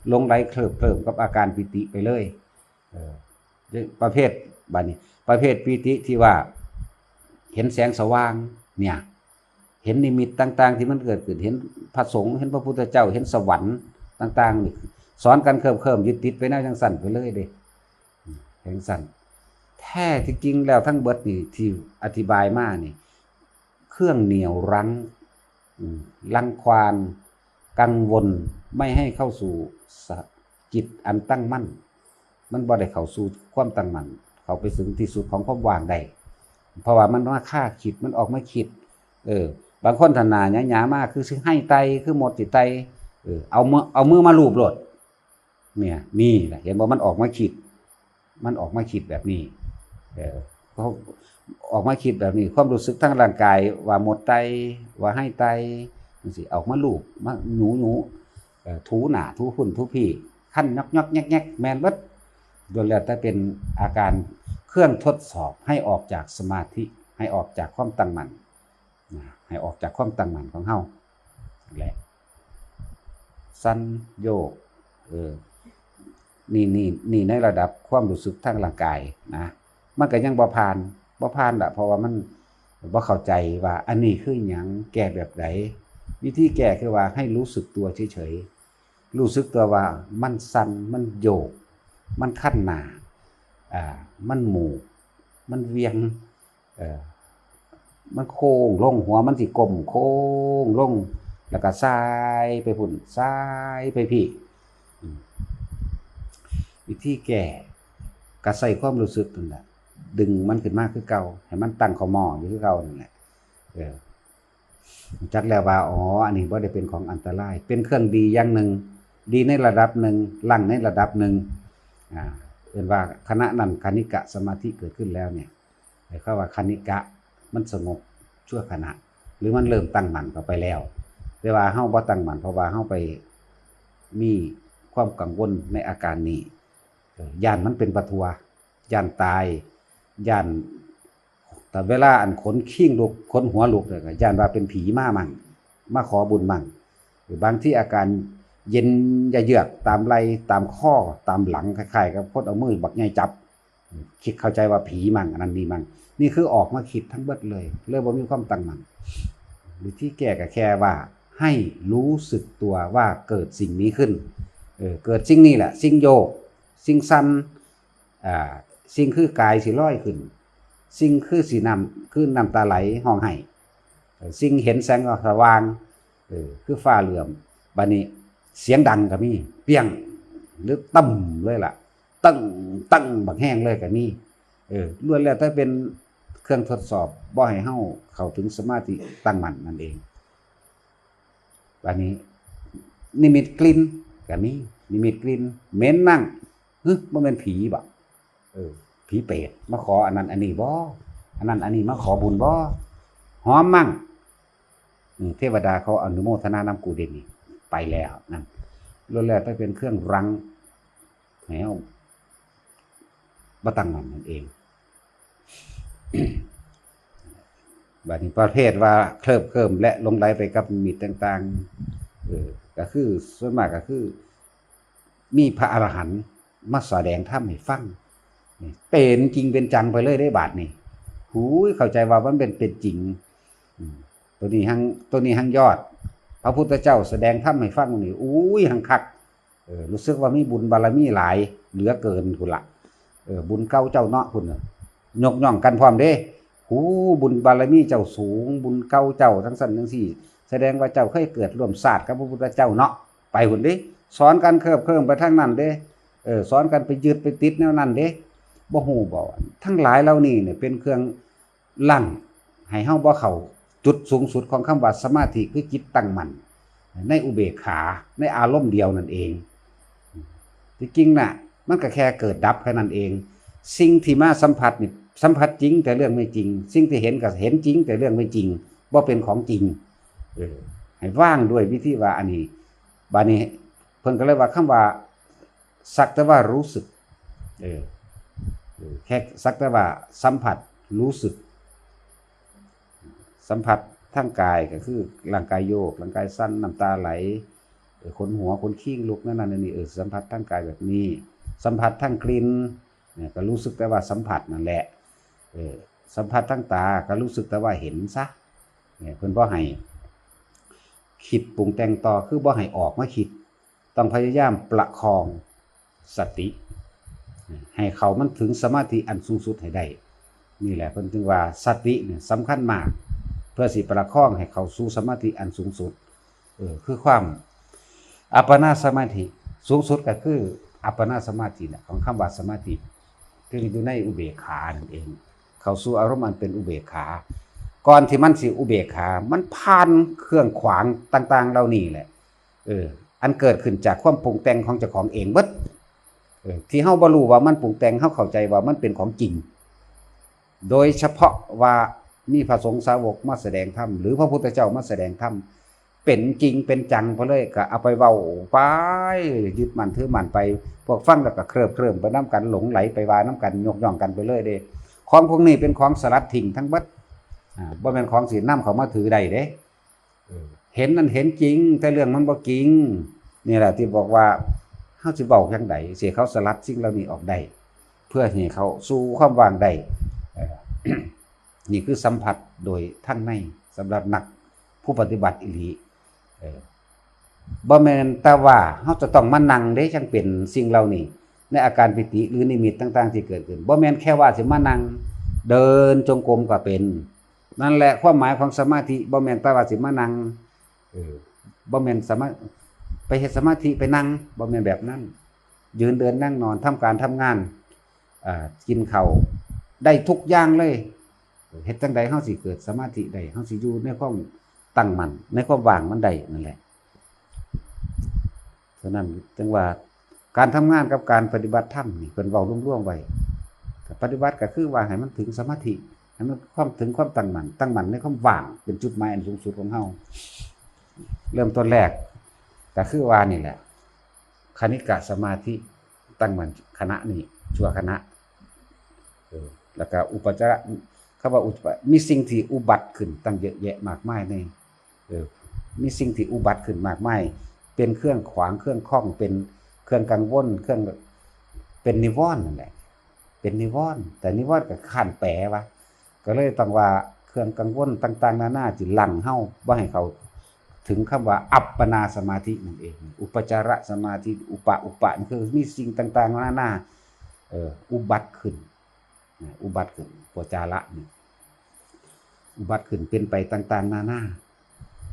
หลงใหลเคลิบเคลิ้มกับอาการปีติไปเลย เออ ประเภท บัดนี้ ประเภทปีติที่ว่า เห็นแสงสว่าง เนี่ย เห็นนิมิตต่างๆ ที่มันเกิดขึ้น เห็นพระสงฆ์ เห็นพระพุทธเจ้า เห็นสวรรค์ต่างๆ นี่ สอนกันเคลิ้มๆ ยึดติดไปแนวจั่งซั้นไปเลยเด้ จั่งซั้น แท้ที่จริงแล้วทั้งเบิดนี่ที่อธิบายมานี่ เครื่องเหนี่ยวรั้ง อืม รังควาน กังวล ไม่ให้เข้าสู่สะ จิตอันตั้งมั่น มันบ่ได้เข้าสู่ความตั้งมั่น เข้าไปถึงที่สุดของความว่างได้ เพราะว่ามันมาคาคิด มันออกมาคิด เออ บางคนถ้าหน้าหยาๆ มา คือสิไห้ไต คือหมดสิไต เออ เอามือ เอามือมาลูบโลด เนี่ย นี่แหละ เห็นบ่ มันออกมาคิด มันออกมาคิดแบบนี้ เออ เขาออกมาคิดแบบนี้ ความรู้สึกทางร่างกาย ว่าหมดไต ว่าหายไต จังซี้ ออกมาลูบ มาหยูหยู เอ่อ ถูหน้า ถูพุ้น ถูพี้ คันยอกๆแยกๆ แม่นเบิด ล้วนแล้วแต่เป็นอาการเครื่องทดสอบให้ออกจากสมาธิ ให้ออกจากความตั้งมั่น นะ ให้ออกจากความตั้งมั่นของเฮา และสั่นโยก เออ นี่ นี่ นี่ในระดับความรู้สึกทางร่างกายนะ มันก็ยังบ่ผ่าน บ่ผ่านละ เพราะว่ามันบ่เข้าใจว่าอันนี้คือหยัง แก้แบบใด วิธีแก้คือว่าให้รู้สึกตัวเฉยๆ รู้สึกตัวว่ามันสั่น มันโยก มันคันหน้า อ่า มันหมูก มันเหวี่ยง เออ มันโค้งลง หัวมันสิก้มโค้งลง แล้วก็ส่ายไปพุ้น ส่ายไปพี้ อืม วิธีแก้ ก็ใช้ความรู้สึกนั่นแหละ ดึงมันขึ้นมาคือเก่า ให้มันตั้งเข้าหม้ออยู่คือเก่านั่นแหละ เออ รู้จักแล้วว่า อ๋อ อันนี้บ่ได้เป็นของอันตราย เป็นเครื่องดีอย่างหนึ่ง ดีในระดับหนึ่ง ลังในระดับหนึ่ง อ่า เอิ้นว่าขณะนั้นคณิกะสมาธิเกิดขึ้นแล้วเนี่ย หมายความว่าคณิกะมันสงบชั่วขณะ หรือมันเริ่มตั้งมั่นเข้าไปแล้ว แต่ว่าเฮาบ่ตั้งมั่น เพราะว่าเฮาไปมีความกังวลในอาการนี้ เออ ย้านมันเป็นปะทัว ย้านตาย ย้าน แต่เวลาอันขนคิงลุก ขนหัวลุกเนี่ย ก็ย้านว่าเป็นผีมามั่ง มาขอบุญมั่ง หรือบางทีอาการเย็นเยือกตามไหล่ ตามคอ ตามหลัง คล้ายๆกับคนเอามือบักใหญ่จับ คิดเข้าใจว่าผีมั่ง อันนั้นนี่มั่ง นี่คือออกมาคิดทั้งเบิดเลย เลยบ่มีความตั้งมั่น วิธีแก้ก็แค่ว่าให้รู้สึกตัวว่าเกิดสิ่งนี้ขึ้น เออ เกิดสิ่งนี้แหละ สิ่งโยก สิ่งสั่น อ่า สิ่งคือกายสิลอยขึ้น สิ่งคือสิน้ำ คือน้ำตาไหลฮ้องไห้ เอ่อ สิ่งเห็นแสงสว่าง เออ คือฟ้าเหลือม บัดนี้เสียงดังก็มี เปี้ยง หรือตึ้มเลยล่ะ ตึ้ง ตึ้ง บักแฮงเลยก็มี เออ ล้วนแล้วแต่เป็นเครื่องทดสอบ บ่ให้เฮาเข้าถึงสมาธิตั้งมั่นนั่นเอง บัดนี้ นิมิตกลิ่นก็มี นิมิตกลิ่น เหม็นมั่ง หึ บ่แม่นผีบ่ เออ ผีเปรตมาขออันนั้นอันนี้บ่ อันนั้นอันนี้มาขอบุญบ่ หอมมั่ง อืม เทวดาเขาอนุโมทนานำกูเด้นี่ ไปแล้วนั่น ล้วนแล้วแต่เป็นเครื่องรั้งให้เฮาบ่ตั้งมั่นนั่นเอง บัดนี้ประเภทว่าเคลิบเคลิ้มและหลงไหลไปกับนิมิตต่างๆ เออ ก็คือส่วนมากก็คือ มีพระอรหันต์มาแสดงธรรมให้ฟัง นี่เป็นจริงเป็นจังไปเลยได้บาดนี่ หูย เข้าใจว่ามันเป็น เป็นจริง อืม ตัวนี้หัง ตัวนี้หังยอด พระพุทธเจ้าแสดงธรรมให้ฟังนี่ อุ้ย หังคัก เออ รู้สึกว่ามีบุญบารมีหลายเหลือเกินพุ้นละ เออ บุญเก่าเจ้าเนาะพุ้นน่ะ ยกย่องกันพร้อมเด้ หู บุญบารมีเจ้าสูง บุญเก่าเจ้าจั่งซั้นจั่งซี้ แสดงว่าเจ้าเคยเกิดร่วมชาติกับพระพุทธเจ้าเนาะ ไปพุ้นเด้ สอนกันเคลิบเคลิ้มไปทางนั้นเด้ เออ สอนกันไปยึดไปติดแนวนั้นเด้ บ่ฮู้บ่ ทั้งหลายเหล่านี้เนี่ยเป็นเครื่องรั้งให้เฮาบ่เข้าจุดสูงสุดของคำว่าสมาธิ คือจิตตั้งมั่นในอุเบกขา ในอารมณ์เดียวนั่นเอง ที่จริงน่ะ มันก็แค่เกิดดับแค่นั้นเอง สิ่งที่มาสัมผัสนี่สัมผัสจริงแต่เรื่องไม่จริง สิ่งที่เห็นก็เห็นจริงแต่เรื่องไม่จริง บ่เป็นของจริง เออ ให้วางด้วยวิธีว่าอันนี้ บัดนี้เพิ่นก็เลยว่าคำว่า สักแต่ว่ารู้สึก เออ เออ แค่สักแต่ว่าสัมผัสรู้สึก สัมผัสทางกายก็คือร่างกายโยก ร่างกายสั่น น้ำตาไหล เออ ขนหัว ขนคิงลุก นั่นนั่นนี่ เออ สัมผัสทางกายแบบนี้ สัมผัสทางกลิ่น เนี่ย ก็รู้สึกแต่ว่าสัมผัสนั่นแหละ เออ สัมผัสทางตา ก็รู้สึกแต่ว่าเห็นซะ เนี่ย เพิ่นบ่ให้คิดปรุงแต่งต่อ คือบ่ให้ออกมาคิด ต้องพยายามประคองสติ ให้เข้ามันถึงสมาธิอันสูงสุดให้ได้ นี่แหละเพิ่นถึงว่าสติเนี่ยสำคัญมาก เพื่อสิประคองให้เข้าสู่สมาธิอันสูงสุด เออ คือความอัปปนาสมาธิ สูงสุดก็คืออัปปนาสมาธิเนี่ย ของคำว่าสมาธิ คืออยู่ในอุเบกขานั่นเอง เข้าสู่อารมณ์อันเป็นอุเบกขา ก่อนที่มันสิอุเบกขา มันผ่านเครื่องขวางต่างๆเหล่านี้แหละ เออ อันเกิดขึ้นจากความปรุงแต่งของเจ้าของเองเบิด เออ ที่เฮาบ่รู้ว่ามันปรุงแต่ง เฮาเข้าใจว่ามันเป็นของจริง โดยเฉพาะว่ามีพระสงฆ์สาวกมาแสดงธรรม หรือพระพุทธเจ้ามาแสดงธรรม เป็นจริงเป็นจังไปเลย ก็เอาไปเว้าไป ยึดมั่นถือมั่นไป พวกฟังแล้วก็เคลิ้มเคลิ้มไปนำกัน หลงไหลไปว่านำกัน ยกย่องกันไปเลยเด้ ของพวกนี้เป็นของสลัดทิ้งทั้งเบิด อ่า บ่แม่นของสินำเข้ามาถือได้เด้ เออ เห็นนั่นเห็นจริง แต่เรื่องมันบ่จริง นี่แหละที่บอกว่า เฮาสิเว้าจั่งใด สิให้เขาสลัดสิ่งเหล่านี้ออกได้ เพื่อให้เขาสู่ความว่างได้ เออ นี่คือสัมผัสโดยทางใน สำหรับนักผู้ปฏิบัติอีหลี เออ บ่แม่นแต่ว่าเฮาจะต้องมานั่งเด้ จั่งเป็นสิ่งเหล่านี้ ในอาการปีติหรือนิมิตต่างๆที่เกิดขึ้น บ่แม่นแค่ว่าสิมานั่ง เดินจงกรมก็เป็น นั่นแหละความหมายของสมาธิ บ่แม่นแต่ว่าสิมานั่ง เออ บ่แม่นสมา ไปเฮ็ดสมาธิไปนั่ง บ่แม่นแบบนั้น ยืนเดินนั่งนอน ทำการทำงาน อ่า กินข้าว ได้ทุกอย่างเลย เฮ็ดจั่งใดเฮาสิเกิดสมาธิได้ เฮาสิอยู่ในความตั้งมั่น ในความว่างมันได้นั่นแหละ ฉะนั้นจึงว่าการทำงานกับการปฏิบัติธรรมนี่เพิ่นเว้ารวมๆไว้ ก็ปฏิบัติก็คือว่าให้มันถึงสมาธิ ให้มันความถึงความตั้งมั่น ตั้งมั่นในความว่างเป็นจุดหมายอันสูงสุดของเฮา เริ่มต้นแรกก็คือว่านี่แหละ คณิกะสมาธิ ตั้งมั่นขณะนี้ ชั่วขณะ เออ แล้วก็อุปจาระ คำว่าอุป มีสิ่งที่อุบัติขึ้นตั้งเยอะแยะมากมายใน เออ มีสิ่งที่อุบัติขึ้นมากมาย เป็นเครื่องขวาง เครื่องข้อง เป็นเครื่องกังวล เครื่อง เป็นนิวรณ์นั่นแหละ เป็นนิวรณ์ แต่นิวรณ์ก็ค้านแปลวะ ก็เลยต้องว่าเครื่องกังวลต่างๆนานาที่ลังเฮาบ่ให้เข้าถึงคำว่าอัปปนาสมาธินั่นเอง อุปจารสมาธิ อุปะ อุปะ นี่คือมีสิ่งต่างๆนานา เออ อุบัติขึ้น นะ อุบัติขึ้น อุปจาระนี่ อุบัติขึ้นเป็นไปต่างๆนานา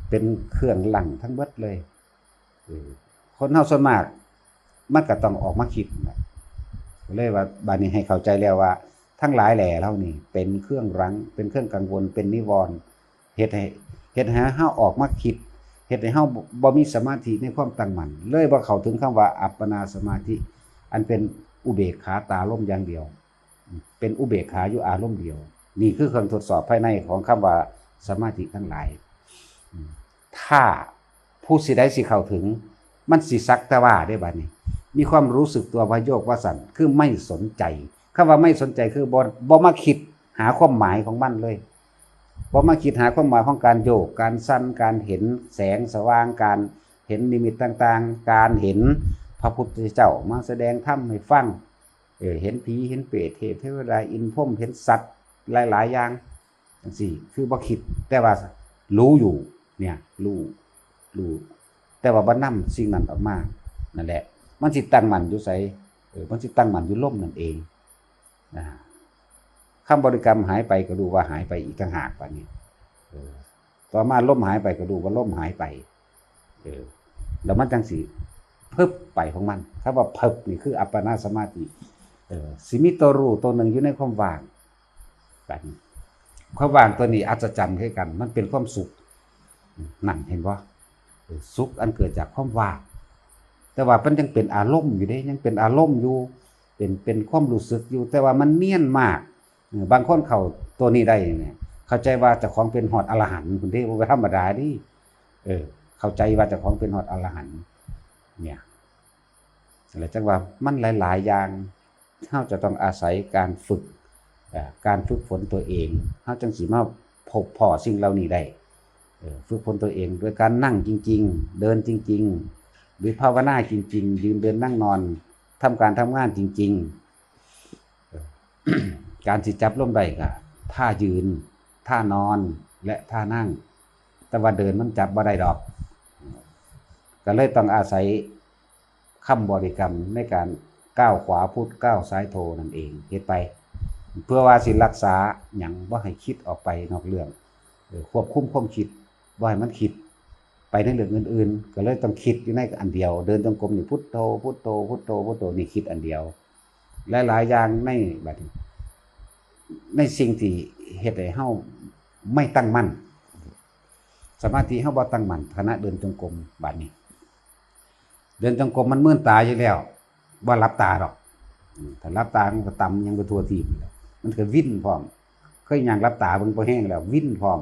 เป็นเครื่องลังทั้งเบิดเลย เออ คนเฮาส่วนมาก มันก็ต้องออกมาคิดนะ เลยว่าบัดนี้ให้เข้าใจแล้วว่า ทั้งหลายแหล่เหล่านี้เป็นเครื่องรั้ง เป็นเครื่องกังวล เป็นนิวรณ์ เฮ็ดให้ เฮ็ดให้เฮาออกมาคิด เฮ็ดให้เฮาบ่ บ่มีสมาธิในความตั้งมั่น เลยบ่เข้าถึงคำว่าอัปปนาสมาธิ อันเป็นอุเบกขาตาลมอย่างเดียว เป็นอุเบกขาอยู่อารมณ์เดียว นี่คือเครื่องทดสอบภายในของคำว่าสมาธิทั้งหลาย อืม ถ้าผู้สิได้สิเข้าถึง มันสิสักแต่ว่าได้บัดนี้ มีความรู้สึกตัวว่าโยกว่าสั่น คือไม่สนใจ คำว่าไม่สนใจคือบ่ บ่มาคิดหาความหมายของมันเลย บ่มาคิดหาความหมายของการโยก การสั่น การเห็นแสงสว่าง การเห็นนิมิตต่างๆ การเห็นพระพุทธเจ้ามาแสดงธรรมให้ฟัง เออ เห็นผี เห็นเปรต เทพเทวดา อินทร์พรหม เห็นสัตว์หลายๆอย่าง จั่งซี้ คือบ่คิด แต่ว่ารู้อยู่ เนี่ย รู้ รู้ แต่ว่าบ่นำสิ่งนั้นออกมา นั่นแหละ มันสิตั้งมั่นอยู่ไส เออ มันสิตั้งมั่นอยู่ลมนั่นเอง นะ คำบริกรรมหายไปก็รู้ว่าหายไปอีกต่างหาก บัดนี้ เออ ต่อมาลมหายไปก็รู้ว่าลมหายไป เออ แล้วมันจั่งสิเพิบไปของมัน คำว่าเพิบนี่คืออัปปนาสมาธิ เออ สิมีตัวรู้ตัวหนึ่งอยู่ในความว่าง บัดนี้ ความว่างตัวนี้อัศจรรย์คือกัน มันเป็นความสุข นั่นเห็นบ่ เออ สุขอันเกิดจากความว่าง แต่ว่ามันยังเป็นอารมณ์อยู่เด้ ยังเป็นอารมณ์อยู่ เป็น เป็นความรู้สึกอยู่ แต่ว่ามันเนียนมาก เออ บางคนเข้าตัวนี้ได้เนี่ย เข้าใจว่าเจ้าของเป็นฮอดอรหันต์พุ้นเด้ บ่ธรรมดาเด้ เออ เข้าใจว่าเจ้าของเป็นฮอดอรหันต์เนี่ย แล้วจั่งว่ามันหลายๆอย่าง เฮาจะต้องอาศัยการฝึก เอ่อ การฝึกฝนตัวเอง เฮาจั่งสิมาพบพ้อสิ่งเหล่านี้ได้ เออ ฝึกฝนตัวเองโดยการนั่งจริงๆ เดินจริงๆ หรือภาวนาจริงๆ ยืนเดินนั่งนอน ทำการทำงานจริงๆ เออ การสิจับลมได้ก็ท่ายืน ท่านอน และท่านั่ง แต่ว่าเดินมันจับบ่ได้ดอก ก็เลยต้องอาศัยคำบริกรรมในการก้าวขวาพุทธ ก้าวซ้ายโธนั่นเอง เฮ็ดไป เพื่อว่าสิรักษาหยังบ่ให้คิดออกไปนอกเรื่อง เออ ควบคุมความคิด บ่ให้มันคิดไปในเรื่องอื่นๆ ก็เลยต้องคิดอยู่ในอันเดียว เดินจงกรมนี่พุทโธ พุทโธ พุทโธ พุทโธ นี่คิดอันเดียว หลายๆอย่างในบัดนี้ ในสิ่งที่เฮ็ดให้เฮาไม่ตั้งมั่น สมาธิเฮาบ่ตั้งมั่น ขณะเดินจงกรม บัดนี้ เดินจงกรมมันเมื่นตาอยู่แล้ว บ่หลับตาดอก อืม ถ้าหลับตามันก็ตำยังไปทั่วทีบ มันก็วิ่นพร้อม เคยย่างหลับตาเบิ่งพอแห้งแล้ววิ่นพร้อม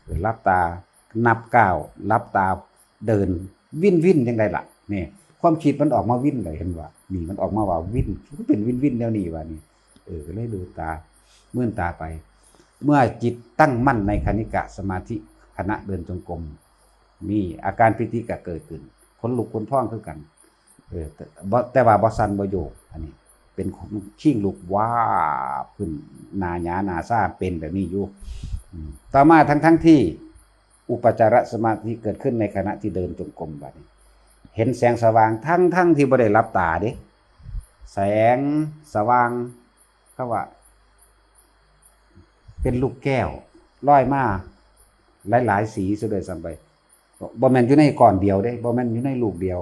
เออ หลับตานับก้าว หลับตาเดิน วิ่นวิ่นจั่งใดล่ะ นี่ ความคิดมันออกมาวิ่นเลย เห็นบ่ นี่มันออกมาว่าวิ่น มันเป็นวิ่นวิ่นแนวนี้ว่านี่ เออ ก็เลยดูตา เมื่นตาไป เมื่อจิตตั้งมั่นในคณิกะสมาธิ ขณะเดินจงกรม นี่อาการปีติก็เกิดขึ้น ขนลุกขนพองคือกัน เออ แต่บ่ แต่ว่าบ่สั่นบ่โยก อันนี้ เป็นของคิงลุกวาบขึ้น หน้าหยาหน้าชาเป็นแบบนี้อยู่ อืม ต่อมาทั้งๆที่อุปจารสมาธิเกิดขึ้นในขณะที่เดินจงกรมบัดนี้ เห็นแสงสว่างทั้งๆที่บ่ได้หลับตาเด้ แสงสว่าง เขาว่า เป็นลูกแก้วลอยมาหลายๆสีซะด้วยซ้ำไป บ่แม่นอยู่ในก้อนเดียวเด้ บ่แม่นอยู่ในลูกเดียว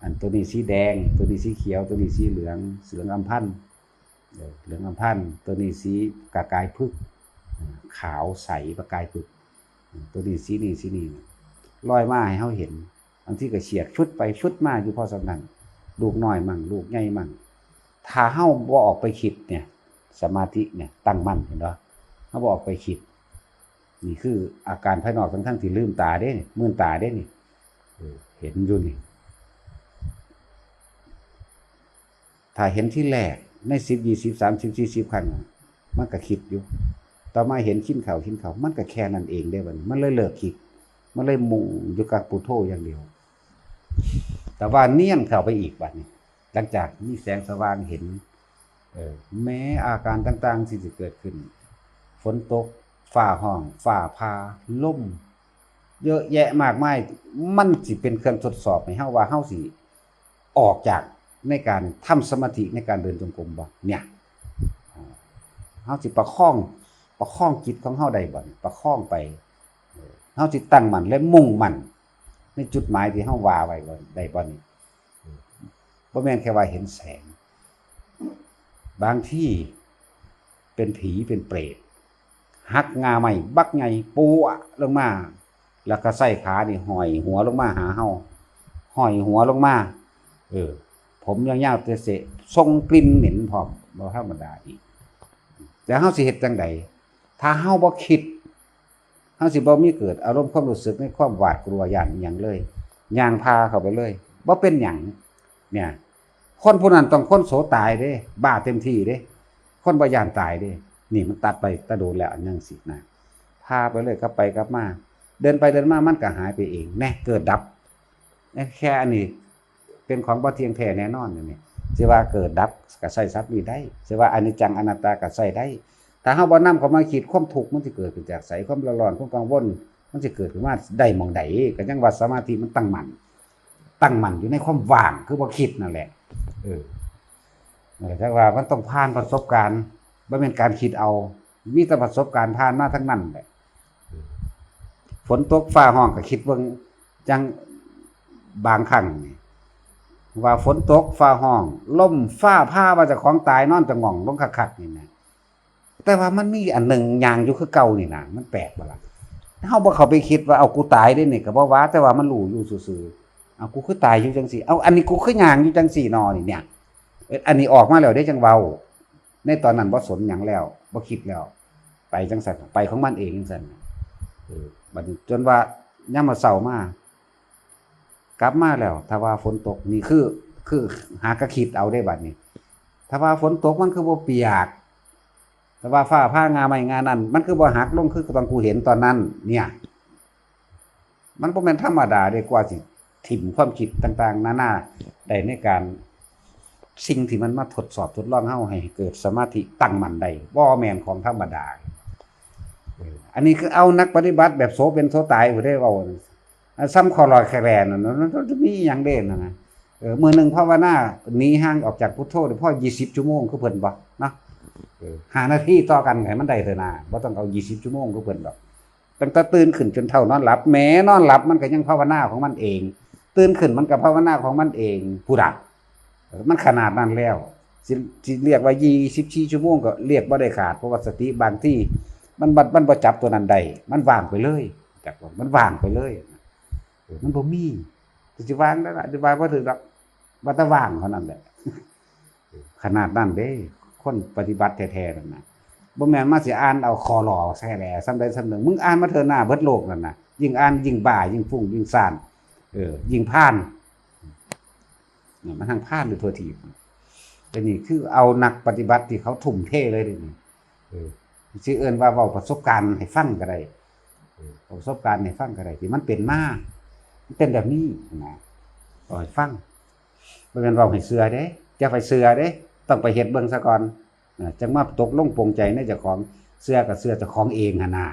อันตัวนี้สีแดง ตัวนี้สีเขียว ตัวนี้สีเหลือง เหลืองอำพัน เออ เหลืองอำพัน ตัวนี้สีประกายผึก ขาวใสประกายผึก ตัวนี้สีนี้สีนี้ ลอยมาให้เฮาเห็น บางทีก็เฉียดฟึดไปฟึดมาอยู่พอส่ำนั้น ลูกน้อยมั่ง ลูกใหญ่มั่ง ถ้าเฮาบ่ออกไปคิดเนี่ย สมาธิเนี่ยตั้งมั่น เห็นบ่ เฮาบ่ออกไปคิด นี่คืออาการภายนอกทั้งๆที่ลืมตาเด้ มื่นตาเด้นี่ เออ เห็นอยู่นี่ ถ้าเห็นที่แรกในสิบ ยี่สิบ สามสิบ สี่สิบ ครั้ง มันก็คิดอยู่ ต่อมาเห็นคินเขาคินเขา มันก็แค่นั้นเองเด้บัดนี้ มันเลยเลิกคิด มันเลยมุ่งอยู่กับพุทโธอย่างเดียว แต่ว่าเนียนเข้าไปอีกบัดนี้ หลังจากมีแสงสว่างเห็น เออ แม้อาการต่างๆที่สิเกิดขึ้น ฝนตก ฟ้าฮ้อง ฟ้าผ่า ลม เยอะแยะมากมาย มันสิเป็นเครื่องทดสอบให้เฮาว่าเฮาสิออกจากในการทำสมาธิในการเดินจงกรมบ่ เนี่ย อ่า เฮาสิประคอง ประคองจิตของเฮาได้บ่ ประคองไป เออ เฮาสิตั้งมั่นและมุ่งมั่นในจุดหมายที่เฮาว่าไว้บ่ ได้บ่นี่ เออ บ่แม่นแค่ว่าเห็นแสง บางทีเป็นผีเป็นเปรต หักง่าไม้บักใหญ่ปัวะลงมา แล้วก็ใส่ขานี่ห้อยหัวลงมาหาเฮา ห้อยหัวลงมา เออ ผมยาวๆเตะๆ ส่งกลิ่นเหม็นพร้อม บ่ธรรมดาอีก แต่เฮาสิเฮ็ดจั่งใด ถ้าเฮาบ่คิด เฮาสิบ่มีเกิดอารมณ์ความรู้สึกในความหวาดกลัวย้านอิหยังเลย ย่างผ่าเข้าไปเลย บ่เป็นหยัง เนี่ย คนผู้นั้นต้องคนโสตายเด้ บ้าเต็มที่เด้ คนบ่ย้านตายเด้ นี่มันตัดไปแต่โดนแล้ว อันจั่งซี้นะ ผ่าไปเลย กลับไปกลับมา เดินไปเดินมามันก็หายไปเอง แน่ เกิดดับ แค่อันนี้เป็นของบ่เที่ยงแท้แน่นอน อันนี้ สิว่าเกิดดับก็ใช้ศัพท์นี้ได้ สิว่าอนิจจังอนัตตาก็ใช้ได้ ถ้าเฮาบ่นำเข้ามาคิด ความทุกข์มันสิเกิดขึ้นจากไส ความร้อน ความกังวล มันสิเกิดขึ้นมาได้หม่องใด ก็ยังว่าสมาธิมันตั้งมั่น ตั้งมั่นอยู่ในความว่าง คือบ่คิดนั่นแหละ เออ นั่นแหละ แต่ว่ามันต้องผ่านประสบการณ์ บ่แม่นการคิดเอา มีแต่ประสบการณ์ผ่านมาทั้งนั้นแหละ ฝนตกฟ้าฮ้องก็คิดเบิ่ง จั่งบางครั้งนี่ ว่าฝนตกฟ้าฮ้อง ลมฟ้าผ่า ว่าเจ้าของตายนอนจะง่องลงคักๆนี่นะ แต่ว่ามันมีอันหนึ่งย่างอยู่คือเก่านี่นะ มันแปลกบ่ล่ะ เฮาบ่เข้าไปคิดว่า เอา กูตายเด้นี่ ก็บ่ว่า แต่ว่ามันรู้อยู่ซื่อๆ เอา กูคือตายอยู่จั่งซี้ เอา อันนี้กูคือย่างอยู่จั่งซี้นอนี่เนี่ย เอิ้น อันนี้ออกมาแล้วเด้จั่งเว้า ในตอนนั้นบ่สนหยังแล้ว บ่คิดแล้ว ไปจั่งซั่น ไปของมันเองจั่งซั่น เออ บัดนี้จนว่ายามมื้อเช้ามา กลับมาแล้ว ถ้าว่าฝนตก นี่คือ คือหากะคิดเอาเด้บัดนี้ ถ้าว่าฝนตกมันคือบ่เปียก ถ้าว่าฟ้าผ่าง่าไม้ง่านั่น มันคือบ่หักลงคือตอนกูเห็นตอนนั้น เนี่ย มันบ่แม่นธรรมดาเด้ กว่าสิถิ่มความคิดต่างๆนานาได้ในการ สิ่งที่มันมาทดสอบทดลองเฮาให้เกิดสมาธิตั้งมั่นได้ บ่แม่นของธรรมดา เออ อันนี้คือเอานักปฏิบัติแบบโสเป็นโสตายผู้ใดเว้า อ่ะ ซ้ำข้อลอยแคลนน่ะ มันจะมีหยังเด่นน่ะนะ เออ มื้อหนึ่งภาวนาหนีห่างออกจากพุทโธได้พอยี่สิบชั่วโมงคือเพิ่นบ่เนาะ เออ ห้านาทีต่อกันให้มันได้เถอะนะ บ่ต้องเอายี่สิบชั่วโมงคือเพิ่นดอก ตั้งแต่ตื่นขึ้นจนเท่านอนหลับ แม้นอนหลับมันก็ยังภาวนาของมันเอง ตื่นขึ้นมันก็ภาวนาของมันเอง พุ้นน่ะ เออ มันขนาดนั้นแล้ว สิ สิเรียกว่ายี่สิบสี่ชั่วโมงก็เรียกบ่ได้ขาด เพราะว่าสติบางทีมัน มัน มันบ่จับตัวนั้นได้ มันว่างไปเลย จักว่ามันว่างไปเลย เออ มันบ่มี สิวางได้ละ สิวางบ่ถือดอก ว่าแต่ว่างเท่านั้นแหละ ขนาดนั้นเด้ คนปฏิบัติแท้ๆนั่นน่ะ บ่แม่นมาสิอ่านเอาคอหล่อแท้แหล่ส่ำใดส่ำหนึ่ง มึงอ่านมาเถอะหน้าเบิดโลกนั่นน่ะ ยิ่งอ่านยิ่งบ้า ยิ่งฟุ้งยิ่งซ่าน เออ ยิ่งพาล เนี่ย มันทั้งพาลอยู่ทั่วทีป แต่นี่คือเอานักปฏิบัติที่เขาทุ่มเทเลยเด้นี่ เออ สิเอิ้นว่าเว้าประสบการณ์ให้ฟังก็ได้ เออ เว้าประสบการณ์ให้ฟังก็ได้ ที่มันเป็นมา มันเป็นแบบนี้นะ เว้าให้ฟัง บ่แม่นเว้าให้เชื่อเด้ อย่าไปเชื่อเด้ ต้องไปเฮ็ดเบิ่งซะก่อน อ่า จั่งมาตกลงปลงใจในเจ้าของ เชื่อก็เชื่อเจ้าของเองหั่นน่ะ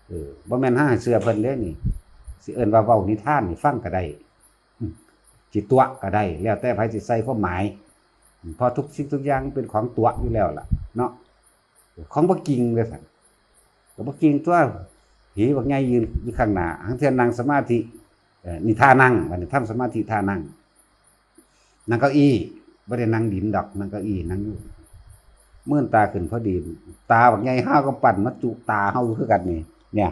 เออ บ่แม่นหาให้เชื่อเพิ่นเด้นี่ สิเอิ้นว่าเว้านิทานให้ฟังก็ได้ อืม สิตั๋วก็ได้ แล้วแต่ไผสิใส่ความหมาย อืม เพราะทุกสิ่งทุกอย่างมันเป็นของตั๋วอยู่แล้วล่ะเนาะ ของบ่จริงว่าซั่น ก็บ่จริงตัว ผีบักใหญ่ยืนอยู่ข้างหน้า หางเทื่อนั่งสมาธิ เอ่อ นี่ท่านั่ง บัดนี้ทำสมาธิท่านั่ง นั่งเก้าอี้ บ่ได้นั่งดินดอก นั่งเก้าอี้ นั่งอยู่ มื่นตาขึ้นพอดี ตาบักใหญ่ฮาวกำปั้นมาจุตาเฮาอยู่คือกันนี่ เนี่ย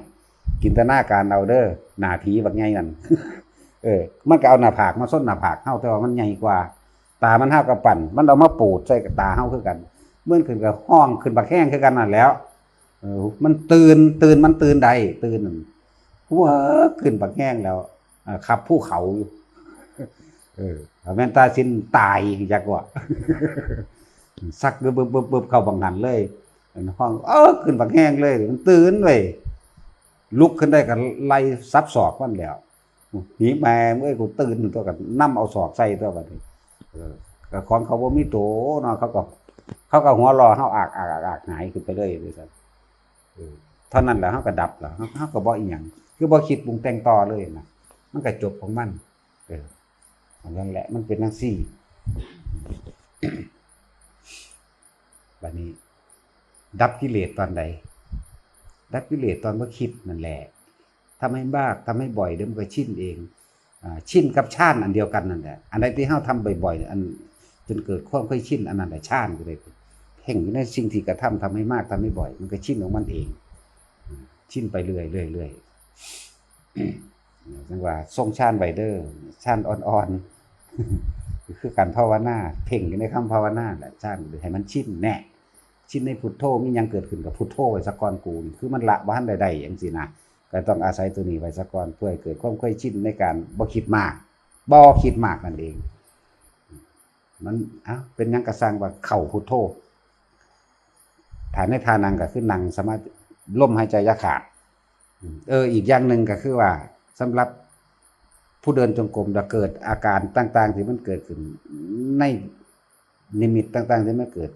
จินตนาการเอาเด้อ หน้าผีบักใหญ่นั่น เออ มันก็เอาหน้าผากมาชนหน้าผากเฮา แต่ว่ามันใหญ่กว่า ตามันฮาวกำปั้น มันเอามาปูดใส่กับตาเฮาคือกัน มื่นขึ้นก็ฮ้องขึ้นบักแฮงคือกันนั่นแหล้ว เออ มันตื่น ตื่น มันตื่นได้ ตื่นนั่น หัวขึ้นบักแฮงแล้ว อ่า ขับภูเขาอยู่ เออ ถ้าแม่นตาสินตายจักว่า สักบึบบึบบึบบึบเข้าบังหันเลย ฮ้อง เออ ขึ้นบักแฮงเลย มันตื่นเว้ย ลุกขึ้นได้ก็ไล่สับศอกมันแล้ว หนีแม่มึงเอ้ย กูตื่นตัวกัน นำเอาศอกใส่ตัวบัดนี้ เออ ก็ของเขาบ่มีโตเนาะ เขาก็ เขาก็หัวเราะ เฮาอาก อาก อาก อาก หายขึ้นไปเลยว่าซั่น เออ เท่านั้นแหละ เฮาก็ดับแล้ว เฮา เฮาก็บ่อีหยัง คือบ่คิดปรุงแต่งต่อเลยนะ มันก็จบของมัน เออ อันนั้นแหละ มันเป็นจั่งซี้ บัดนี้ ดับกิเลสตอนใด ดับกิเลสตอนบ่คิดนั่นแหละ ทำให้มาก ทำให้บ่อย เดี๋ยวมันก็ชินเอง อ่า ชินกับฌานอันเดียวกันนั่นแหละ อันใดที่เฮาทำบ่อยๆ อันจนเกิดความเคยชิน อันนั้นแหละฌานก็เลย เพ่งอยู่ในสิ่งที่กระทำ ทำให้มาก ทำให้บ่อย มันก็ชินของมันเอง ชินไปเรื่อยๆ เรื่อยๆ จั่งว่าทรงฌานไว้เด้อ ฌานอ่อนๆ คือการภาวนา เพ่งอยู่ในคำภาวนาแหละ ฌานให้มันชินแน่ ชินในพุทโธ มีหยังเกิดขึ้นกับพุทโธไว้ซะก่อนกูนี่ คือมันละบ่ทันได้ได้จั่งซี้นะ ก็ต้องอาศัยตัวนี้ไว้ซะก่อน เพื่อให้เกิดความเคยชินในการบ่คิดมาก บ่คิดมากนั่นเอง มัน เอ้า เป็นหยังกะซ่างว่าเข้าพุทโธ ถ้าในท่านั่งก็คือนั่งสมาธิ ลมหายใจอย่าขาด เออ อีกอย่างหนึ่งก็คือว่า สำหรับผู้เดินจงกรม แล้วเกิดอาการต่างๆ ที่มันเกิดขึ้นในนิมิตต่างๆ ที่มันเกิด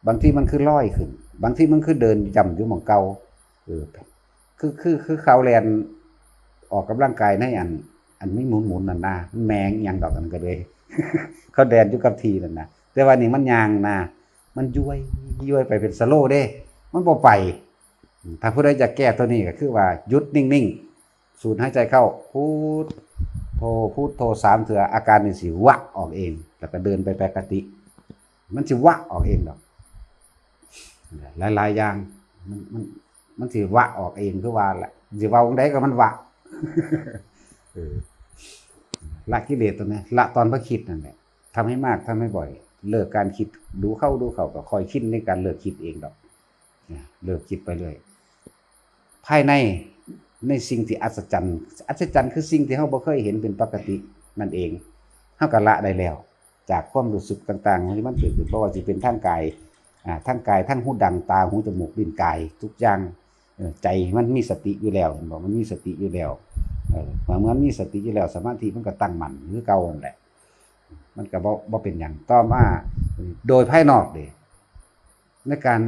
บางทีมันคือลอยขึ้น บางทีมันคือเดินย่ำอยู่หม่องเก่า เออ คือ คือ คือเขาแล่นออกกำลังกายในอัน อันมีหมุนๆ นั่นนะ มันแม่นอิหยังดอก อันก็เลย เขาแล่นอยู่กับที่นั่นนะ แต่ว่านี่มันย่างนะ มันย้วย ย้วยไปเป็นสโลว์เด้ มันบ่ไป ถ้าผู้ใดอยากแก้ตัวนี้ก็คือว่าหยุดนิ่งๆ สูดหายใจเข้า พุทโธ พุทโธสามเทื่อ อาการนี่สิวะออกเอง แล้วก็เดินไปปกติ มันสิวะออกเองดอก หลายๆ อย่าง มัน มัน มันสิวะออกเองคือว่าแหละ สิเว้าจั่งใดก็มันวะ เออ ละกิเลสตัวนี้ ละตอนบ่คิดนั่นแหละ ทำให้มาก ทำให้บ่อย เลิกการคิด ดูเข้า ดูเข้า ก็ค่อยชินในการเลิกคิดเองดอก เนี่ย เลิกคิดไปเรื่อย ภายใน ในสิ่งที่อัศจรรย์ อัศจรรย์คือสิ่งที่เราบ่เคยเห็นเป็นปกตินั่นเอง เราก็ละได้แล้ว จากความรู้สึกต่างๆ ที่มันเกิดขึ้น บ่ว่าสิเป็นทางกาย อ่า ทางกาย ทางหูดัง ตา หู จมูก ลิ้น กาย ทุกอย่าง เออ ใจมันมีสติอยู่แล้ว เห็นบ่ มันมีสติอยู่แล้ว เออ เมื่อมันมีสติอยู่แล้ว สมาธิมันก็ตั้งมั่นคือเก่านั่นแหละ มันก็บ่ บ่เป็นหยัง ต่อมา โดยภายนอกเด้ ในการ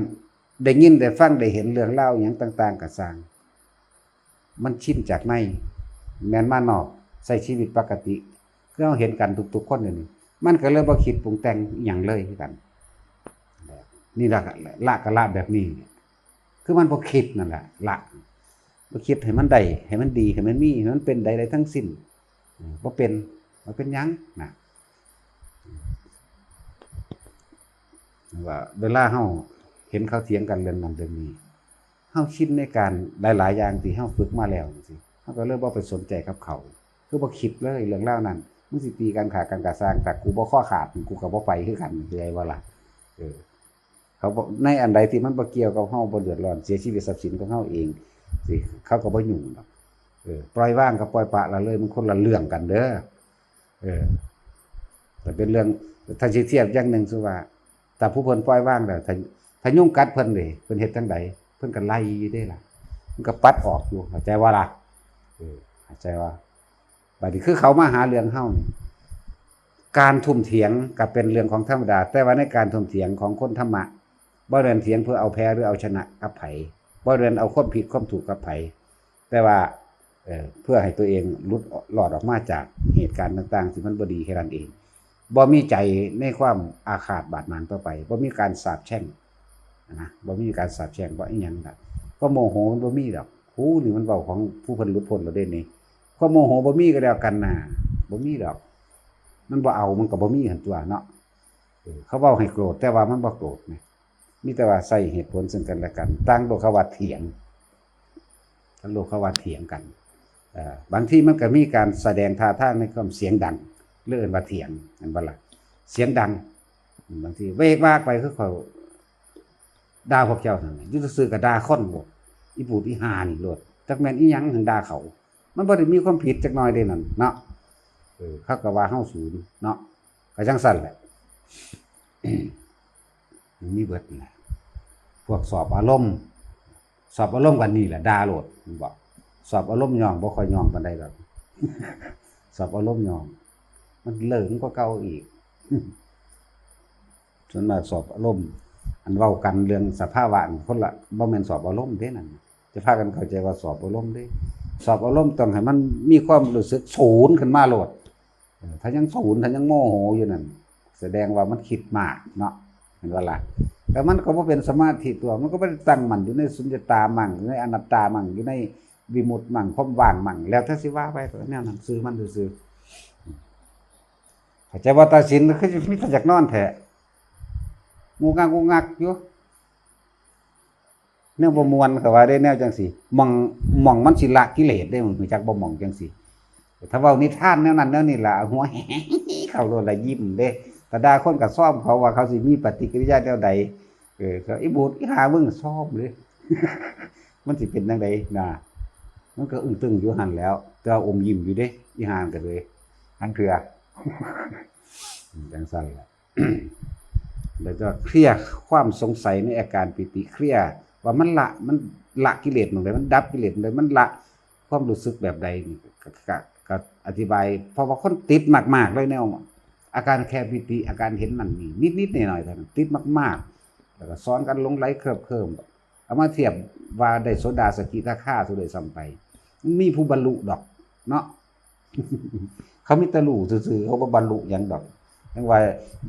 ได้ยินได้ฟังได้เห็นเรื่องราวอิหยังต่างๆ ก็ซ่าง มันชินจากใน แม่นมานอก ใช้ชีวิตปกติ คือเราเห็นกันทุกๆ คนเดี๋ยวนี้ มันก็เลยบ่คิดปรุงแต่งอิหยังเลยคือกัน นี่ละ ละก็ละแบบนี้ คือมันบ่คิดนั่นแหละ ละ บ่คิดให้มันได้ ให้มันดี ให้มันมี ให้มันเป็นได้ ได้ทั้งสิ้น อืม บ่เป็น บ่เป็นหยังนะ ว่าเวลาเราเห็นเขาเถียงกันเรื่องนั้นเรื่องนี้ เราชินในการหลายๆ อย่างที่เราฝึกมาแล้วจั่งซี้ เราก็เลยบ่ไปสนใจกับเขา คือบ่คิดเลยเรื่องราวนั้น มึงสิตีกันขากันกะซ่าง แต่กูบ่ข้อขาด กูก็บ่ไปคือกัน เข้าใจบ่ล่ะ? เออ เขาบอก ในอันใดที่มันบ่เกี่ยวกับเฮา บ่เดือดร้อน เสียชีวิตทรัพย์สินของเฮาเองสิ เขาก็บ่ยุ่งดอก เออ ปล่อยวางกับปล่อยปละละเลย มันคนละเรื่องกันเด้อ เออ แต่เป็นเรื่อง ถ้าสิเทียบอย่างหนึ่ง คือว่า แต่ผู้เพิ่นปล่อยวางแล้ว ถ้า ถ้ายุงกัดเพิ่นเด้ เพิ่นเฮ็ดจั่งใด? เพิ่นก็ไล่อยู่เด้ล่ะ มันก็ปัดออกอยู่ เข้าใจบ่ล่ะ? เออ เข้าใจบ่? บัดนี้คือเขามาหาเรื่องเฮานี่ การถกเถียงก็เป็นเรื่องของธรรมดา แต่ว่าในการถกเถียงของคนธรรมะ บ่แม่นเถียงเพื่อเอาแพ้หรือเอาชนะกับไผ บ่แม่นเอาความผิดความถูกกับไผ แต่ว่า เอ่อ เพื่อให้ตัวเองหลุดรอดออกมาจากเหตุการณ์ต่างๆ ที่มันบ่ดีแค่นั้นเอง บ่มีใจในความอาฆาตบาดหมางต่อไป บ่มีการสาปแช่งนะ บ่มีการสาปแช่ง บ่อีหยังล่ะ ความโมโหมันบ่มีดอก หูนี่มันเว้าของผู้เพิ่นหลุดพ้นแล้วเด้นี่ ความโมโหบ่มีก็แล้วกันน่ะ บ่มีดอก มันบ่เอา มันก็บ่มีหั่นตัวเนาะ เออ เขาเว้าให้โกรธ แต่ว่ามันบ่โกรธนะ มีแต่ว่าใช้เหตุผลซึ่งกันและกัน ต่างโลกเขาว่าเถียง ต่างโลกเขาว่าเถียงกัน เอ่อ บางทีมันก็มีการแสดงท่าทางในความเสียงดัง เรียกว่าเถียง แม่นบ่ล่ะ? เสียงดัง บางทีเวกวากไปคือเขาด่าพวกเจ้านั่นน่ะ อยู่ซื่อๆก็ด่าคนโลด อีบูดอีห่านี่โลด จักแม่นอีหยังถึงด่าเขา มันบ่ได้มีความผิดจักหน่อยเด้นั่นเนาะ เออ เขาก็ว่าเฮาสูนเนาะ ก็จั่งซั้นแหละ มันมีเบิดนั่นแหละ พวกสอบอารมณ์ สอบอารมณ์กันนี่แหละ ด่าโลด มันบอก สอบอารมณ์ย่อง บ่ค่อยย่องปานใดดอก สอบอารมณ์ย่อง มันเลิงกว่าเก่าอีก ส่วนมากสอบอารมณ์ อันเว้ากันเรื่องสภาวะนี่คนละ บ่แม่นสอบอารมณ์เด้นั่น จะพากันเข้าใจว่าสอบอารมณ์เด้ สอบอารมณ์ต้องให้มันมีความรู้สึกสูนขึ้นมาโลด เออ ถ้ายังสูน ถ้ายังโมโหอยู่นั่น แสดงว่ามันคิดมากเนาะ แม่นบ่ล่ะ? แล้วมันก็บ่เป็นสมาธิตัว มันก็บ่ได้ตั้งมั่นอยู่ในสุญญตามั่ง อยู่ในอนัตตามั่ง อยู่ในวิมุตติมั่ง ความว่างมั่ง แล้วแต่สิว่าไป แนวนั้นซื่อมันซื่อๆ เข้าใจว่าตัดสินคือมีแต่อยากนอนแท้ งุกงักงุกงักอยู่ แนวบ่ม่วนเขาว่าได้แนวจังซี่ หม่อง หม่องมันสิละกิเลสได้ มึงรู้จักบ่ หม่องจังซี่ ถ้าเว้านิทานแนวนั้นแนวนี้ล่ะ หัวแหง เขาโลดละยิ้มเด้ ถ้าด่าคนก็ซ้อมเขาว่าเขาสิมีปฏิกิริยาแนวใด เออ ก็อีบูดอีห่ามึงซ้อมเลย มันสิเป็นจังใดนะ มันก็อึ้งตึงอยู่หั่นแหล้ว แต่ว่าอมยิ้มอยู่เด้ อีห่ามันก็เลย หั้นเทื่อ จังซั่นล่ะ แล้วก็เคลียร์ความสงสัยในอาการปีติ เคลียร์ว่ามันละ มันละกิเลสหม่องใด มันดับกิเลสหม่องใด มันละความรู้สึกแบบใดนี่ ก็ ก็ ก็อธิบาย เพราะว่าคนติดมากๆเลยแนว อาการแค่ปีติ อาการเห็นนั่นนี่ นิดๆหน่อยๆเท่านั้น ติดมากๆ แล้วก็สอนกันหลงไหลเคลิบเคลิ้ม เอามาเทียบว่าได้โสดา สกิทาคาซะด้วยซ้ำไป มันมีผู้บรรลุดอกเนาะ เขามีแต่รู้ซื่อๆ เขาบ่บรรลุหยังดอก จั่งว่า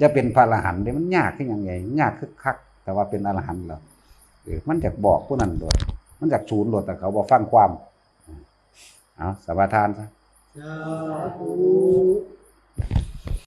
จะเป็นพระอรหันต์เด้ มันยากคือหยังไง ยากคึกคัก แต่ว่าเป็นอรหันต์แล้ว เออ มันอยากบอกผู้นั้นโลด มันอยากสูนโลด แต่เขาบ่ฟังความ เอาสมาทานซะ สาธุ